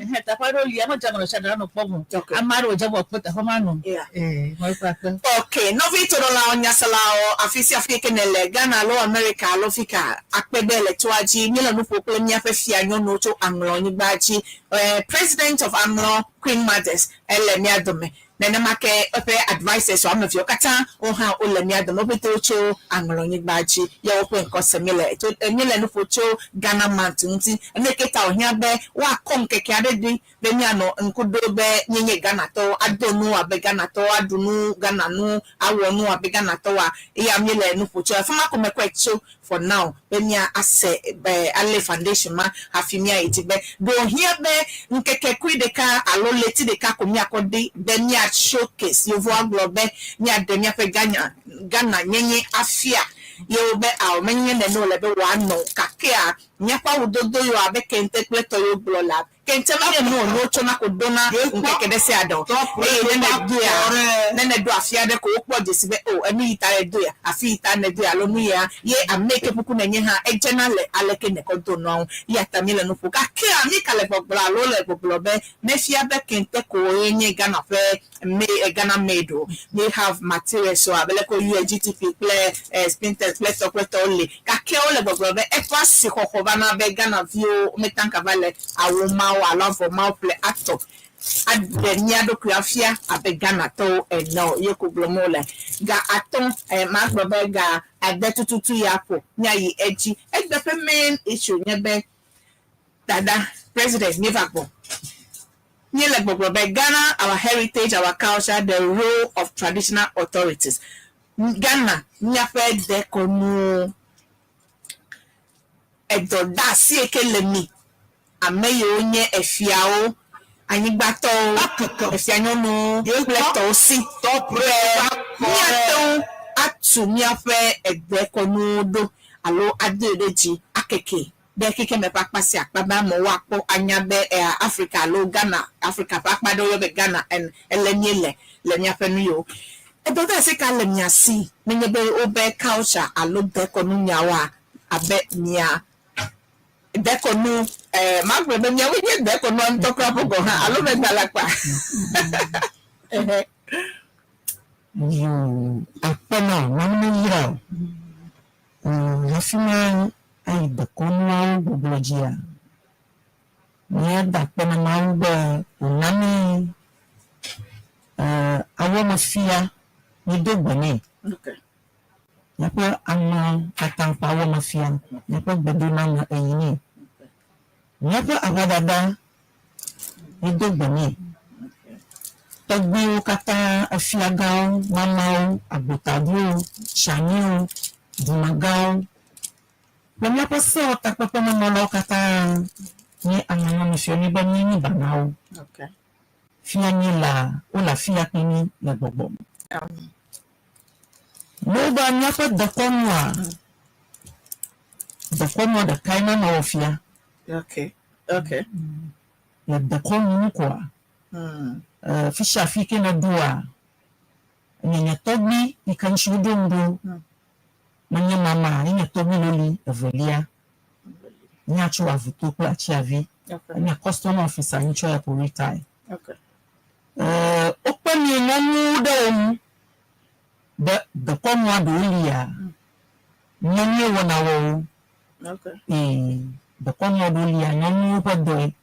Speaker 8: Ɛhɛn, teƒe aɖewo li ame dze ame ɖe sia ɖe anɔ kpɔm o.
Speaker 2: Okay.
Speaker 8: Ame aɖewo dze bɔ kpe teƒe ma nɔ.
Speaker 2: Yeah.
Speaker 8: Ee, mekpe akpe.
Speaker 2: Ok, nɔvi toɖolawo nyaselawo afi sia afi ke ne le Ghana alo America alo fika akpe ɖe le toa dzi míele nu ƒo kple míaƒe fia nyɔnuwo tso Aŋlɔ nyigba dzi. President of Aŋlɔ Queen Mothers ele mía dome. Nenema ke eƒe advisors ame eveawo katã wo hã wole mía dome. Wo ƒete wotso Aŋlɔ nyigba dzi ye woƒe ŋkɔ se míele tso míele nu ƒo tso Ghana Month ŋuti. Enu yi ke ta wòhiã be woakɔ ŋkeke aɖe ɖi be míanɔ ŋku ɖo be míenye Ghanatɔwo, ado nu abe Ghanatɔwo, aɖu nu Ghana nu, awɔ nu abe Ghanatɔwoa, eya míele nu ƒo tso. Afi ma ko mekɔe tso for now be mía ase be ale foundation ma hafi míayi dzi be ɖe wòhiã be ŋkeke kui ɖeka alo ɣleti ɖeka ko míakɔ ɖi be mía showcase yevuwo agblɔ be míaɖe míaƒe Ghana nyenye afia yewo be ao menye nene wòle be wòanɔ o gakea míaƒe awudodo yiwo abe kente kple tɔ yiwo gblɔ la kente menye nu wònye wotsɔna ko dona ŋkeke ɖe sia ɖe o eye ne nèdoea ne nèɖo afi aɖe ko wokpɔ dzesi be o enu yi ta edoea afi yi ta nèdoea alo nu ya ye ame yi ke kuku nenye hã edzena le aleke nèkɔ do nua ŋu eya ta míele nu ƒo gakea mí ka le gbɔgblɔ alo le gbɔgblɔ be mefia be kente ko ye nye Ghana ƒe Ghana made o. We have materials o abe leke USGTP kple Spintex kple tɔ kple tɔwo le gake wole gbɔgblɔ be eƒe asixɔxɔ va na be Ghana viwo metanka va le awu mawo alo avɔ mawo ƒle atɔ aɖe mía ɖokui afia abe Ghanatɔwo ene o ye ko gblɔm wole. Ga 5 magblɔ be ga 8 tututu ya ƒo míayi edzi. Egbe ƒe main issue nye be dada president míeva gbɔ. Míele gbɔgblɔ be Ghana, our heritage, our culture, the role of traditional authorities. Ghana míaƒe dekɔnuwo edɔdeasi yi ke le mi ame yiwo nye efiawo, anyigbatɔwo, efianyɔnuwo kple tɔwo si be míate ŋu atu míaƒe edekɔnuwo ɖo alo adoe ɖe dzi akeke ɖe xexeme ƒe akpa sia akpa be amewo akpɔ anya be Africa alo Ghana Africa ƒe akpa ɖewo yɔ be Ghana ele míele le míaƒe nu yiwo. Edɔdeasi ka le mia si nenye be wobe culture alo dekɔnu nyawoa abe mia dekɔnu magblɔ be miawoe nye dekɔnua ŋutɔ kura ƒe gɔ̃ hã alo megbe alakpa.
Speaker 7: Yoo, akpe na wò, Mawu neyra wò. Hafi ma ayi dekɔnuawo gbɔgblɔ dzia, míada akpe na Mawu be wòna mí awɔmefia míedo gbe nɛ.
Speaker 2: Okay.
Speaker 7: Míaƒe amewo katã ƒe awɔmefia, míaƒe gbedoname eyi nɛ. Míaƒe aʋadada míedo gbe nɛ. Tɔgbuiwo katã, efiagãwo, mamawo, agbotaviwo, tsianyiwo, dumegãwo kple míaƒe sewɔtakpekpemenɔlawo katã nye amenyɔnufia mí be míenyi ba na wo.
Speaker 2: Okay.
Speaker 7: Fia mí la wole afi ya kpli mí le gbɔgbɔ me. Ne wobe míaƒe dekɔnua, dekɔnua ɖekae na mewɔ fia.
Speaker 2: Okay.
Speaker 7: Le dekɔnu nu koa, fi sia fi ke neɖoa, Enye nye tɔgbui yi ke ŋutsi woɖom ɖo. Menye mama ye nye tɔgbui loli evelia. Nya tso Avuto kple Atsiavi. Enye custom officer ŋutsɔ ya ko retire. Wokpe mi nyɔnuwo ɖe wo ŋu be dekɔnua ɖewo lia nyɔnue wɔna wɔ wo. Ee, dekɔnua ɖewo lia nyɔnuwo ƒe dɔe.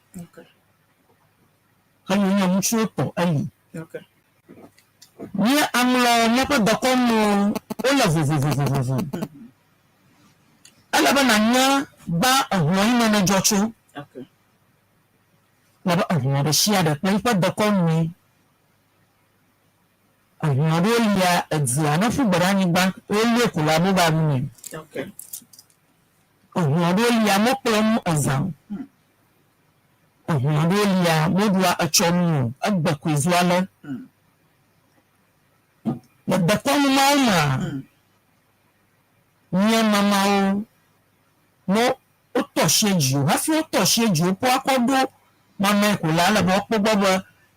Speaker 7: Eye wonye ŋutsuwo tɔ eli. Mía aŋlɔ míaƒe dekɔnuwo wole vovovovovo. Ele be nànya gbã ehlɔ̃ yi me nèdzɔ tso. Le be ehlɔ̃ ɖe sia ɖe kple eƒe dekɔnue. Ehlɔ̃ ɖewo lia edzea ne ƒu gbe ɖe anyigba wolie ko la mogaɖunɛ. Ehlɔ̃ ɖewo lia mekplɔ nu ezã o. Ehlɔ̃ ɖewo lia moɖua etsɔ nu o egbe koe zu ale. Le dekɔnu mawo mea, mía mamawo ne wotɔ asi edzi o hafi wotɔ asi edzi o woƒe akɔ ɖo mamae ko la ele be woakpɔ gbɔ be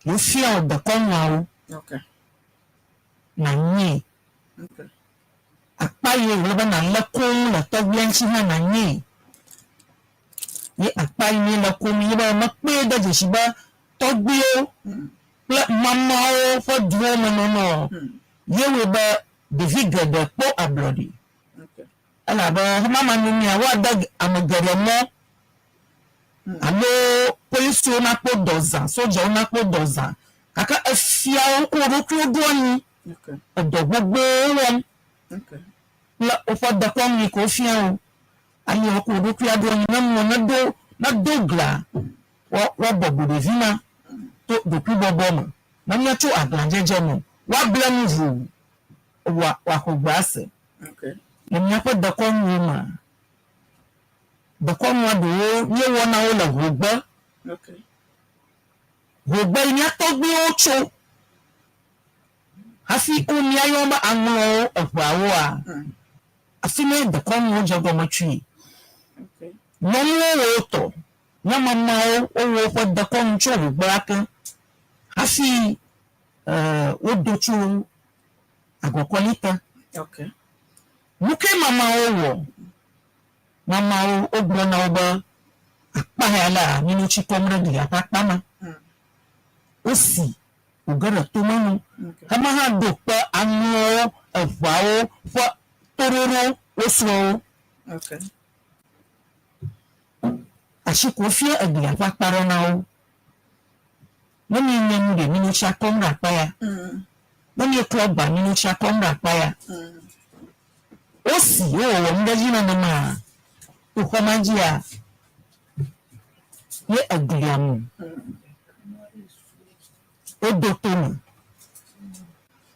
Speaker 7: yewofia wò dekɔnuawo nànyee. Akpa yi wòle be nàlé koŋ le tɔgbuia ŋuti hã nànyee. Ye akpa yi míele koŋ ye be mekpɔe de dzesi be tɔgbuiwo kple mamawo ƒe duwo me nɔnɔ ye wɔe be ɖevi geɖe kpɔ ablɔɖe. Elabe mama numea woade ame geɖe mɔ alo polisiwo nakpɔ dɔ zã, sodzawo nakpɔ dɔ zã gake efiawo ko wo ɖokuiwo ɖo anyi edɔ gbogbowo wɔm kple woƒe dekɔnu yi ke wofia wo. Ale wokɔ wo ɖokui aɖo anyi ne nuwo nedo nedo gla woabɔbɔ ɖevi ma to ɖokuibɔbɔ me. Menye tso aglãdzedze me o. Woable nu ʋuu wòaxɔ gbe ase. Le míaƒe dekɔnuwo mea, dekɔnua ɖewo míewɔna wo le ʋugbe. Ʋugbe yi mía tɔgbuiwo tso hafi wo míayɔ be aŋlɔwo eʋeawoa, afi mae dekɔnuwo dze egɔme tsoe. Nyɔnuwo wɔ wo tɔ, mía mamawo wowɔ woƒe dekɔnu tso ʋugbea ke hafi wodo tso agɔkɔli te. Nu kae mamawo wɔ? Mamawo wogblɔ na wo be akpa ya la mino tsi kɔm ɖe glia ƒe akpa ma. Wosi wòge ɖe tome nu. Ema hã ɖo kpe aŋlɔwo, eʋeawo ƒe toɖoɖo wo srɔ̃wo. Asi ko wofia eglia ƒe akpa ɖe na wo. Ne mienya nu ɖe, mino tsia kɔm ɖe akpa ya. Ne mieklɔ agba, mino tsia kɔm ɖe akpa ya. Wosi wowɔwɔ nu ɖe edzi nenema to xɔ ma dzia, ye eglia mu. Wodo tome.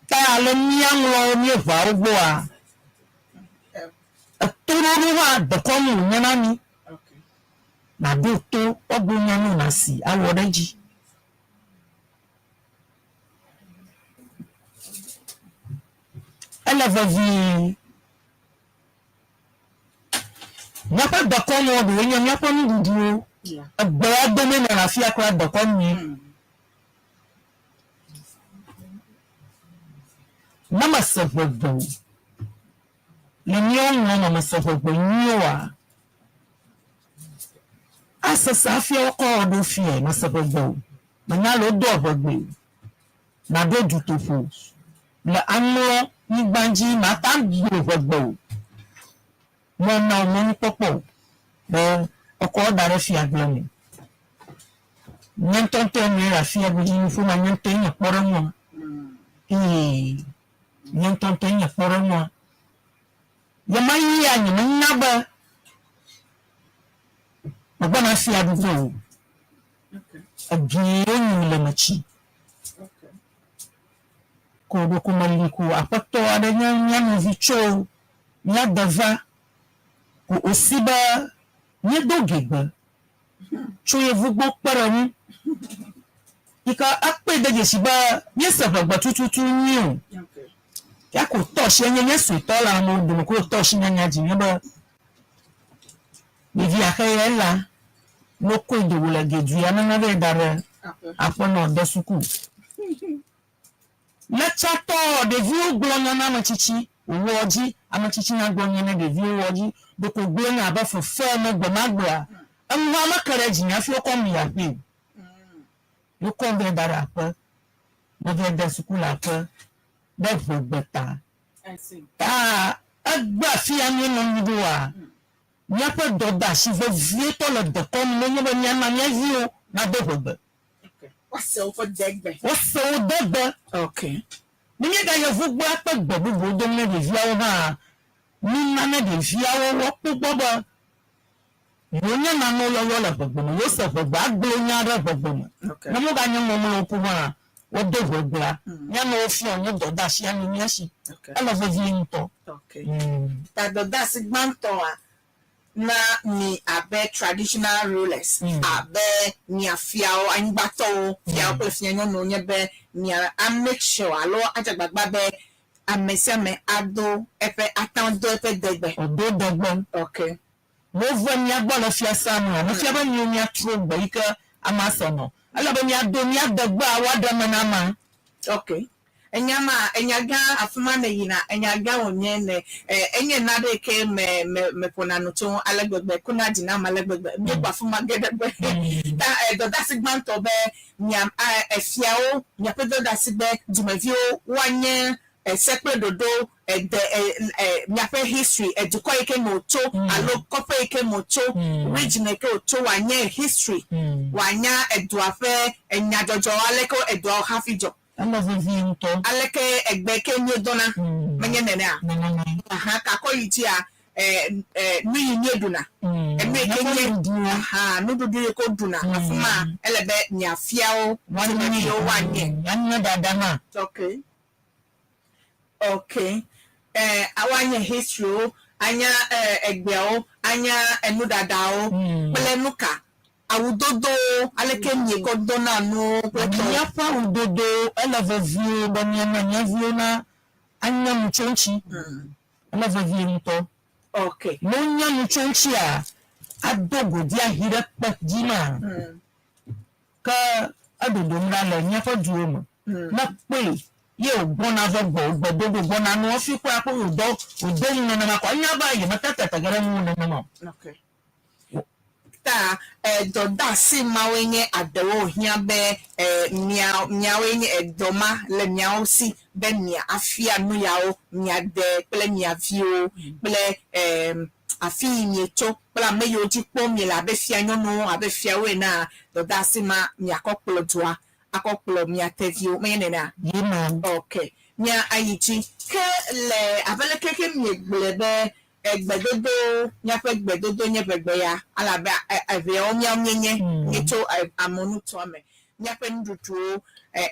Speaker 7: Ta ale míaŋlɔ míeʋeawo gbɔa, etoɖoɖo hã dekɔnu wònye na mí. Nàɖo to woagblɔ nya na wò nàsi awɔ ɖe edzi. Ele vevie. Míaƒe dekɔnuwo ɖewoe nye míaƒe nuɖuɖuwo. Egbea dome nɔna afia kura dekɔnue. Ne mese ʋegbe o, le míawo ŋlɔ me mese ʋegbe nyuie oa, asese hafi woakɔ wɔ ɖo fiae. Mese ʋegbe o. Menya le wodoa ʋegbe o. Maɖo dutoƒo le aŋlɔ nyigba dzi mate agblɔ ʋegbe o. Mena wò mɔnukpɔkpɔ o be ekɔ wo da ɖe fiagble me. Nye ŋutɔŋutɔe nɔe le afia godzi nuƒo ma nye ŋutɔe nye kpɔɖeŋua. Eye nye ŋutɔŋutɔe nye kpɔɖeŋua. Ɣemaɣia nyemenya be megbɔna fia ɖu ge o. Egbee wonyim le metsi. Ko ɖeko meli ko aƒetɔ aɖe nye mía nɔvi tso mía de va ko wòsi be míedo gegbe tso yevugbo kpe ɖe ŋu. Yi ke ekpɔe de dzesi be míese ʋegbe tututu nyuie o. Ya ko tɔ asi enye nye suetɔ le amewo dome ko wòtɔ asi nyanya dzi nye be ɖevi axe ya ela ne wokɔe do go le gedui nana vɛ da ɖe aƒenɔ de suku. Le tsatɔ ɖeviwo gblɔ nya na ame tsitsi wòwɔ edzi, ame tsitsi hã gblɔ nya na ɖeviwo wɔ edzi. Ɖeko wògblɔ nya abe fefe ene gbemagbea, enuha meke ɖe dzinye hafi wokɔm yi aƒee o. Wokɔm vɛ da ɖe aƒe. Mevɛ de suku le aƒe ɖe ʋegbe ta. Ta egbe afi ya míenɔ anyi ɖoa, míaƒe dɔdeasi vevietɔ le dekɔnu mee nye be míana mía viwo nado ʋegbe.
Speaker 2: Woase woƒe degbe.
Speaker 7: Woase wo degbe.
Speaker 2: Okay.
Speaker 7: Ne míegayi yevugbea kple gbe bubuwo dom ne ɖeviawo hã, mína ne ɖeviawo woakpɔ gbɔ be yewonye nanewo yɔyɔ le ʋegbe me, yewose ʋegbe agblɔ nya ɖe ʋegbe me.
Speaker 2: Okay.
Speaker 7: Ne woganye ŋɔŋlɔwo ku hã, wodo ʋegbea, míanɔ wo fiam nye dɔdeasi anɔ mía si.
Speaker 2: Okay.
Speaker 7: Ele vevie ŋutɔ.
Speaker 2: Okay. Ta dɔdeasi gbãtɔa na mi abe traditional rulers, abe mia fiawo, anyigbatɔwo, fiawo kple fianyɔnuwo nye be mia a make sure alo adze agbagba be ame sia ame ado eƒe ate do eƒe degbe.
Speaker 7: Wòdo degbe.
Speaker 2: Okay.
Speaker 7: Wove mía gbɔ le fiasã mea, mefia be míwo míatrɔ gbe yi ke amea se nɔ. Ele be míado mía degbea woaɖe eme na amea.
Speaker 2: Okay. Enya ma, enya gã afi ma ne yina, enya gã wònye ne enye naɖe yi ke me me meƒona nu tso ŋu ale gbegbe, kuna dzi nam ale gbegbe. Míekpɔ afi ma ge ɖe gbe. Ta dɔdeasi gbãtɔ be mia efiawo, miaƒe dɔdeasi be dumeviwo woanye ese kple ɖoɖo ede miaƒe history, edukɔ yi ke me wòtso alo kɔƒe yi ke me wòtso, region yi ke wòtso wòanye history, wòanya edua ƒe enyadzɔdzɔ aleke eduawo hafi dzɔ.
Speaker 7: Ele vevie ŋutɔ.
Speaker 2: Aleke egbe ke míedɔna menye nenea?
Speaker 7: Nenema.
Speaker 2: Aha kakɔ yi dzia nu yi míeɖuna. Enu yi ke nye aha nuɖuɖu yi ke woɖuna afi ma ele be miafiawo dumeviwo woanye.
Speaker 7: Woanye dada hã.
Speaker 2: Okay. Okay. Woanye historywo, anya egbeawo, anya enuɖaɖawo kple nuka awudodowo aleke miekɔ dona nuwo kple tɔwo.
Speaker 7: Míaƒe awudodo ele vevie be míana mía viwo na anya nu tso eŋuti. Ele vevie ŋutɔ.
Speaker 2: Okay.
Speaker 7: Ne wonya nu tso eŋutia, ado godi ahi ɖe kpe dzi ma. Ke eɖoɖom ɖa le míaƒe duwo me. Ne kpɔe ye wògbɔna va gbɔ gbedogo gbɔna nua fi kpɔe akpɔ wòdɔ wòdo nu nenema kɔ enya be yemete tete ge ɖe ŋuwò nenema o.
Speaker 2: Okay. Ta dɔdeasi mawoe nye aɖewo hiã be mia miawoe nye edɔ ma le miawo si be mia afia nu yawo miade kple mia viwo kple afi yi mietso kple ame yiwo dzi kpɔm miele abe fianyɔnuwo abe fiawo enea dɔdeasi ma miakɔ kplɔ dua akɔ kplɔ mia teviwo menye nenea?
Speaker 7: Ye ma.
Speaker 2: Okay. Mia ayi dzi ke le abe leke ke miegblɔe be egbedodo míaƒe gbedodo nye ʋegbe ya alabe eʋeawo míawo míenye míetso amenutoa me míaƒe nuɖuɖuwo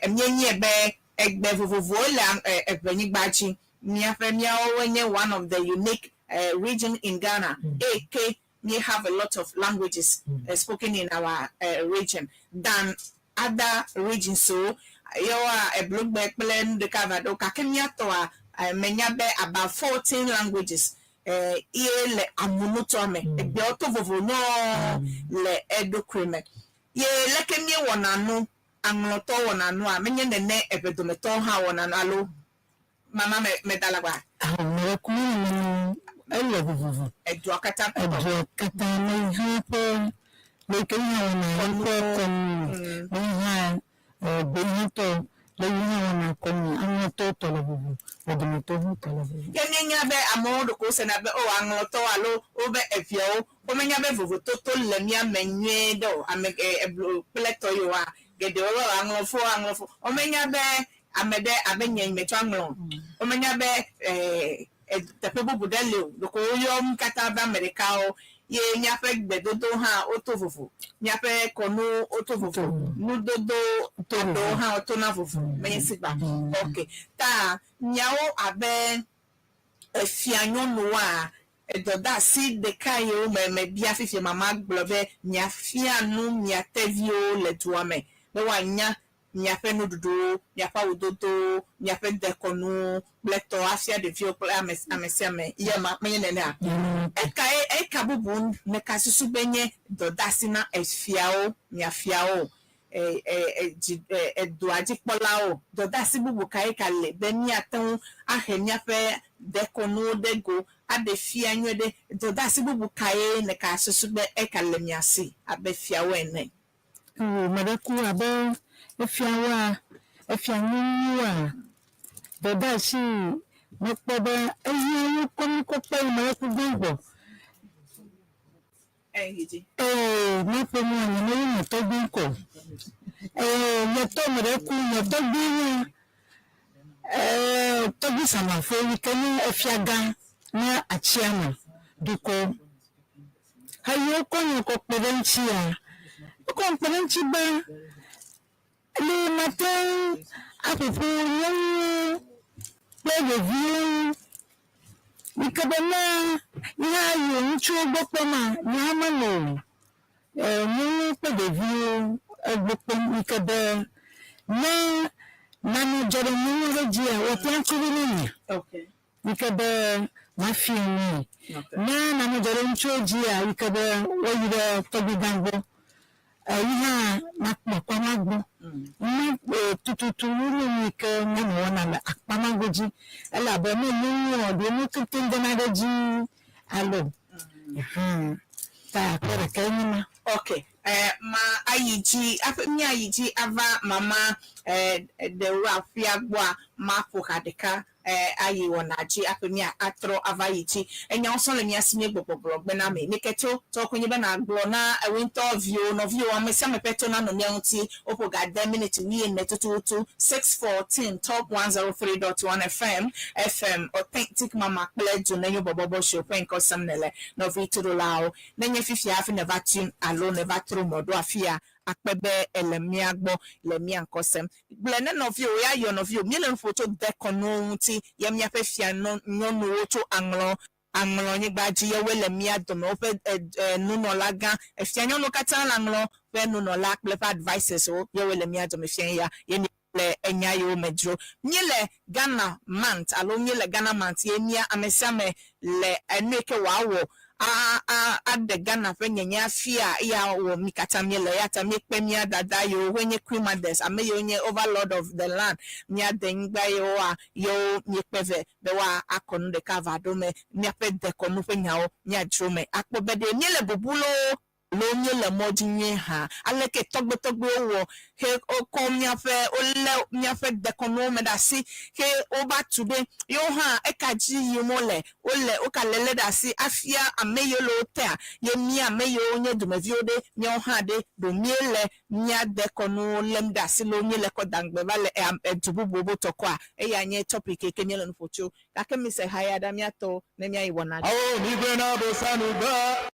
Speaker 2: míenye be egbe vovovowo le eʋenyigba dzi míaƒe míawo nye one of the unique region in Ghana eye ke we have a lot of languages spoken in our region than other regions so yewoa eblugbe kple nu ɖeka va ɖo gake míatɔa menya be about 14 languages ye le amunutoa me egbeawo to vovo nyɔɔ le eɖokui me ye leke míewɔna nu aŋlɔtɔwo wɔna nua menye nene eʋedometɔwo hã wɔna nu alo mama me meda alakpa.
Speaker 5: Mele kuma ne ele vovovo.
Speaker 2: Edua katã ƒe tɔ.
Speaker 5: Edua katã me hã ƒe le yi ke hã wɔna eƒe kɔnu me hã gbe hã tɔ le yi hã wɔna kɔnu aŋlɔtɔwo tɔ le vovo edometɔwo hã tɔ le vovo.
Speaker 2: Ke míenya be amewo ɖeko wosena be o aŋlɔtɔwo alo wobe eviawo womenya be vovototo le mía me nyuie ɖe o ame eblu kple tɔ yiwoa geɖewo be aŋlɔfo aŋlɔfo womenya be ame ɖe abe nye metsɔ aŋlɔ womenya be teƒe bubu ɖe li o ɖeko woyɔ mí katã be ame ɖekawo ye míaƒe gbedodo hã woto vovo míaƒe kɔnu woto vovo nudodo aɖewo hã wotona vovo menye sigba ok ta miawo abe efianyɔnuwoa edɔdeasi ɖeka yiwo me mebia fifia mama gblɔ be miafia nu mia teviwo le dua me be woanya miaƒe nuɖuɖuwo miaƒe awudodowo miaƒe dekɔnuwo kple tɔ afia ɖeviwo kple ame ame sia ame ye ma menye nenea ekae eka bubu neka susu be nye dɔdeasi na efiawo miafiawo e, e, e, dzi e, edoa dzikpɔlawo. Dɔdeasi bubu kae ka le be míate ŋu ahe míaƒe dekɔnuwo ɖe go aɖe fia nyuie ɖe? Dɔdeasi bubu kae nèka susu be eka le mia si abe fiawo ene?
Speaker 5: Wo me ɖe ku abe efiawoa, efia nyɔnuwoa, dɔdeasi mekpɔ be ehiã wokɔ nu kɔ kpe me ɖe ku gbãgbɔ.
Speaker 2: Eyi dzi.
Speaker 5: Ee, míaƒe nua nye meyi nye tɔgbui ŋkɔ. Ee, nye tɔ me ɖe ku nye tɔgbui nye ee tɔgbui Samafo yi ke nye efiagã na Atsiama dukɔ. Heyi wokɔ nye kɔ kpe ɖe ŋutia, wokɔ kpe ɖe ŋuti be le mate ŋu aƒoƒo nyɔnuwo kple ɖeviwo ŋu. Yi ke be ne nye hã yi ŋutsuwo gbɔ kpɔma, nye hã menɔ nyɔnuwo kple ɖeviwo egbɔ kpɔm yi ke be ne nane dzɔ ɖe nyɔnu aɖe dzia, woate ŋu atrɔ ɖe ne nye. Yi ke be mafia nui. Ne nane dzɔ ɖe ŋutsuwo dzia, yi ke be woayi ɖe tɔgbigã gbɔ, eyi hã makpɔ akpa gbɔ. Ne tututu nu yi ke nyɔnu wɔna le akpa ma godzi elabe ne nyɔnuwo ɖewo nu keŋkeŋ gena ɖe edzi alo ta akpa ɖeka nye ma.
Speaker 2: Ok. Ma ayi dzi aƒe míayi dzi ava mama ɖewo aƒea gbɔa maƒo ha ɖeka ayi wɔna dzi aƒe mía atrɔ ava yi dzi. Enyawo sɔ le mía si míegbɔ gbɔgblɔ gbe na me. Mike tso tɔ ko nye be nàgblɔ na ewo ŋutɔ viwo nɔviwo ame sia ame ƒe to nanɔ mía ŋuti. Woƒo ga de miniti 40 tututu 6:14 Top 103.1 FM FM Authentic Mama kple Dzonenyo Bɔbɔbɔ show ƒe ŋkɔ sem nele nɔvi toɖolawo. Nenye fifia hafi neva tune alo neva trɔ mɔ ɖo afia akpe be ele mía gbɔ le mía ŋkɔ sem. Gblɔe ne nɔviwò ya yɔ nɔviwò. Míele nu ƒo tso dekɔnuwo ŋuti ye míaƒe fia nyɔnuwo tso aŋlɔ aŋlɔnyigba dzi ye woe le mía dome woƒe nunɔla gã efia nyɔnuwo katã le aŋlɔ ƒe nunɔla kple eƒe advisors wo ye woe le mía dome fia ya ye mi le enya yiwo me dzro. Míele Ghana month alo míele Ghana month ye mía ame sia ame le enu yi ke wòawɔ a a aɖe Ghana ƒe nyenye afia eya wɔ mí katã míele eya ta míekpe mía dada yiwo woe nye Queen Mothers ame yiwo nye overlord of the land mía denyigba yiwoa yewo míekpe vɛ be woa akɔ nu ɖeka va ɖo me míaƒe dekɔnu ƒe nyawo míadzro me akpɔ be ɖe míele bubu loo alo míele mɔ dzi nyuie hã aleke tɔgbetɔgbewo wɔ he wokɔ míaƒe wolé míaƒe dekɔnuwo me ɖe asi he wova tu ɖe yewo hã eka dzi yim wole wole woka lélé ɖe asi afia ame yiwo le wo tea ye mía ame yiwo nye dumeviwo ɖe míawo hã ɖe ɖo míele mía dekɔnuwo lém ɖe asi loo míele kɔ dangbe va le edu bubuwo bo tɔ kɔa eya nye topic yi ke míele nu ƒo tso gake mi se ha ya ɖa míatɔ ne míayi wɔna dzi.
Speaker 9: Awo mi gbe na bosanu gbe.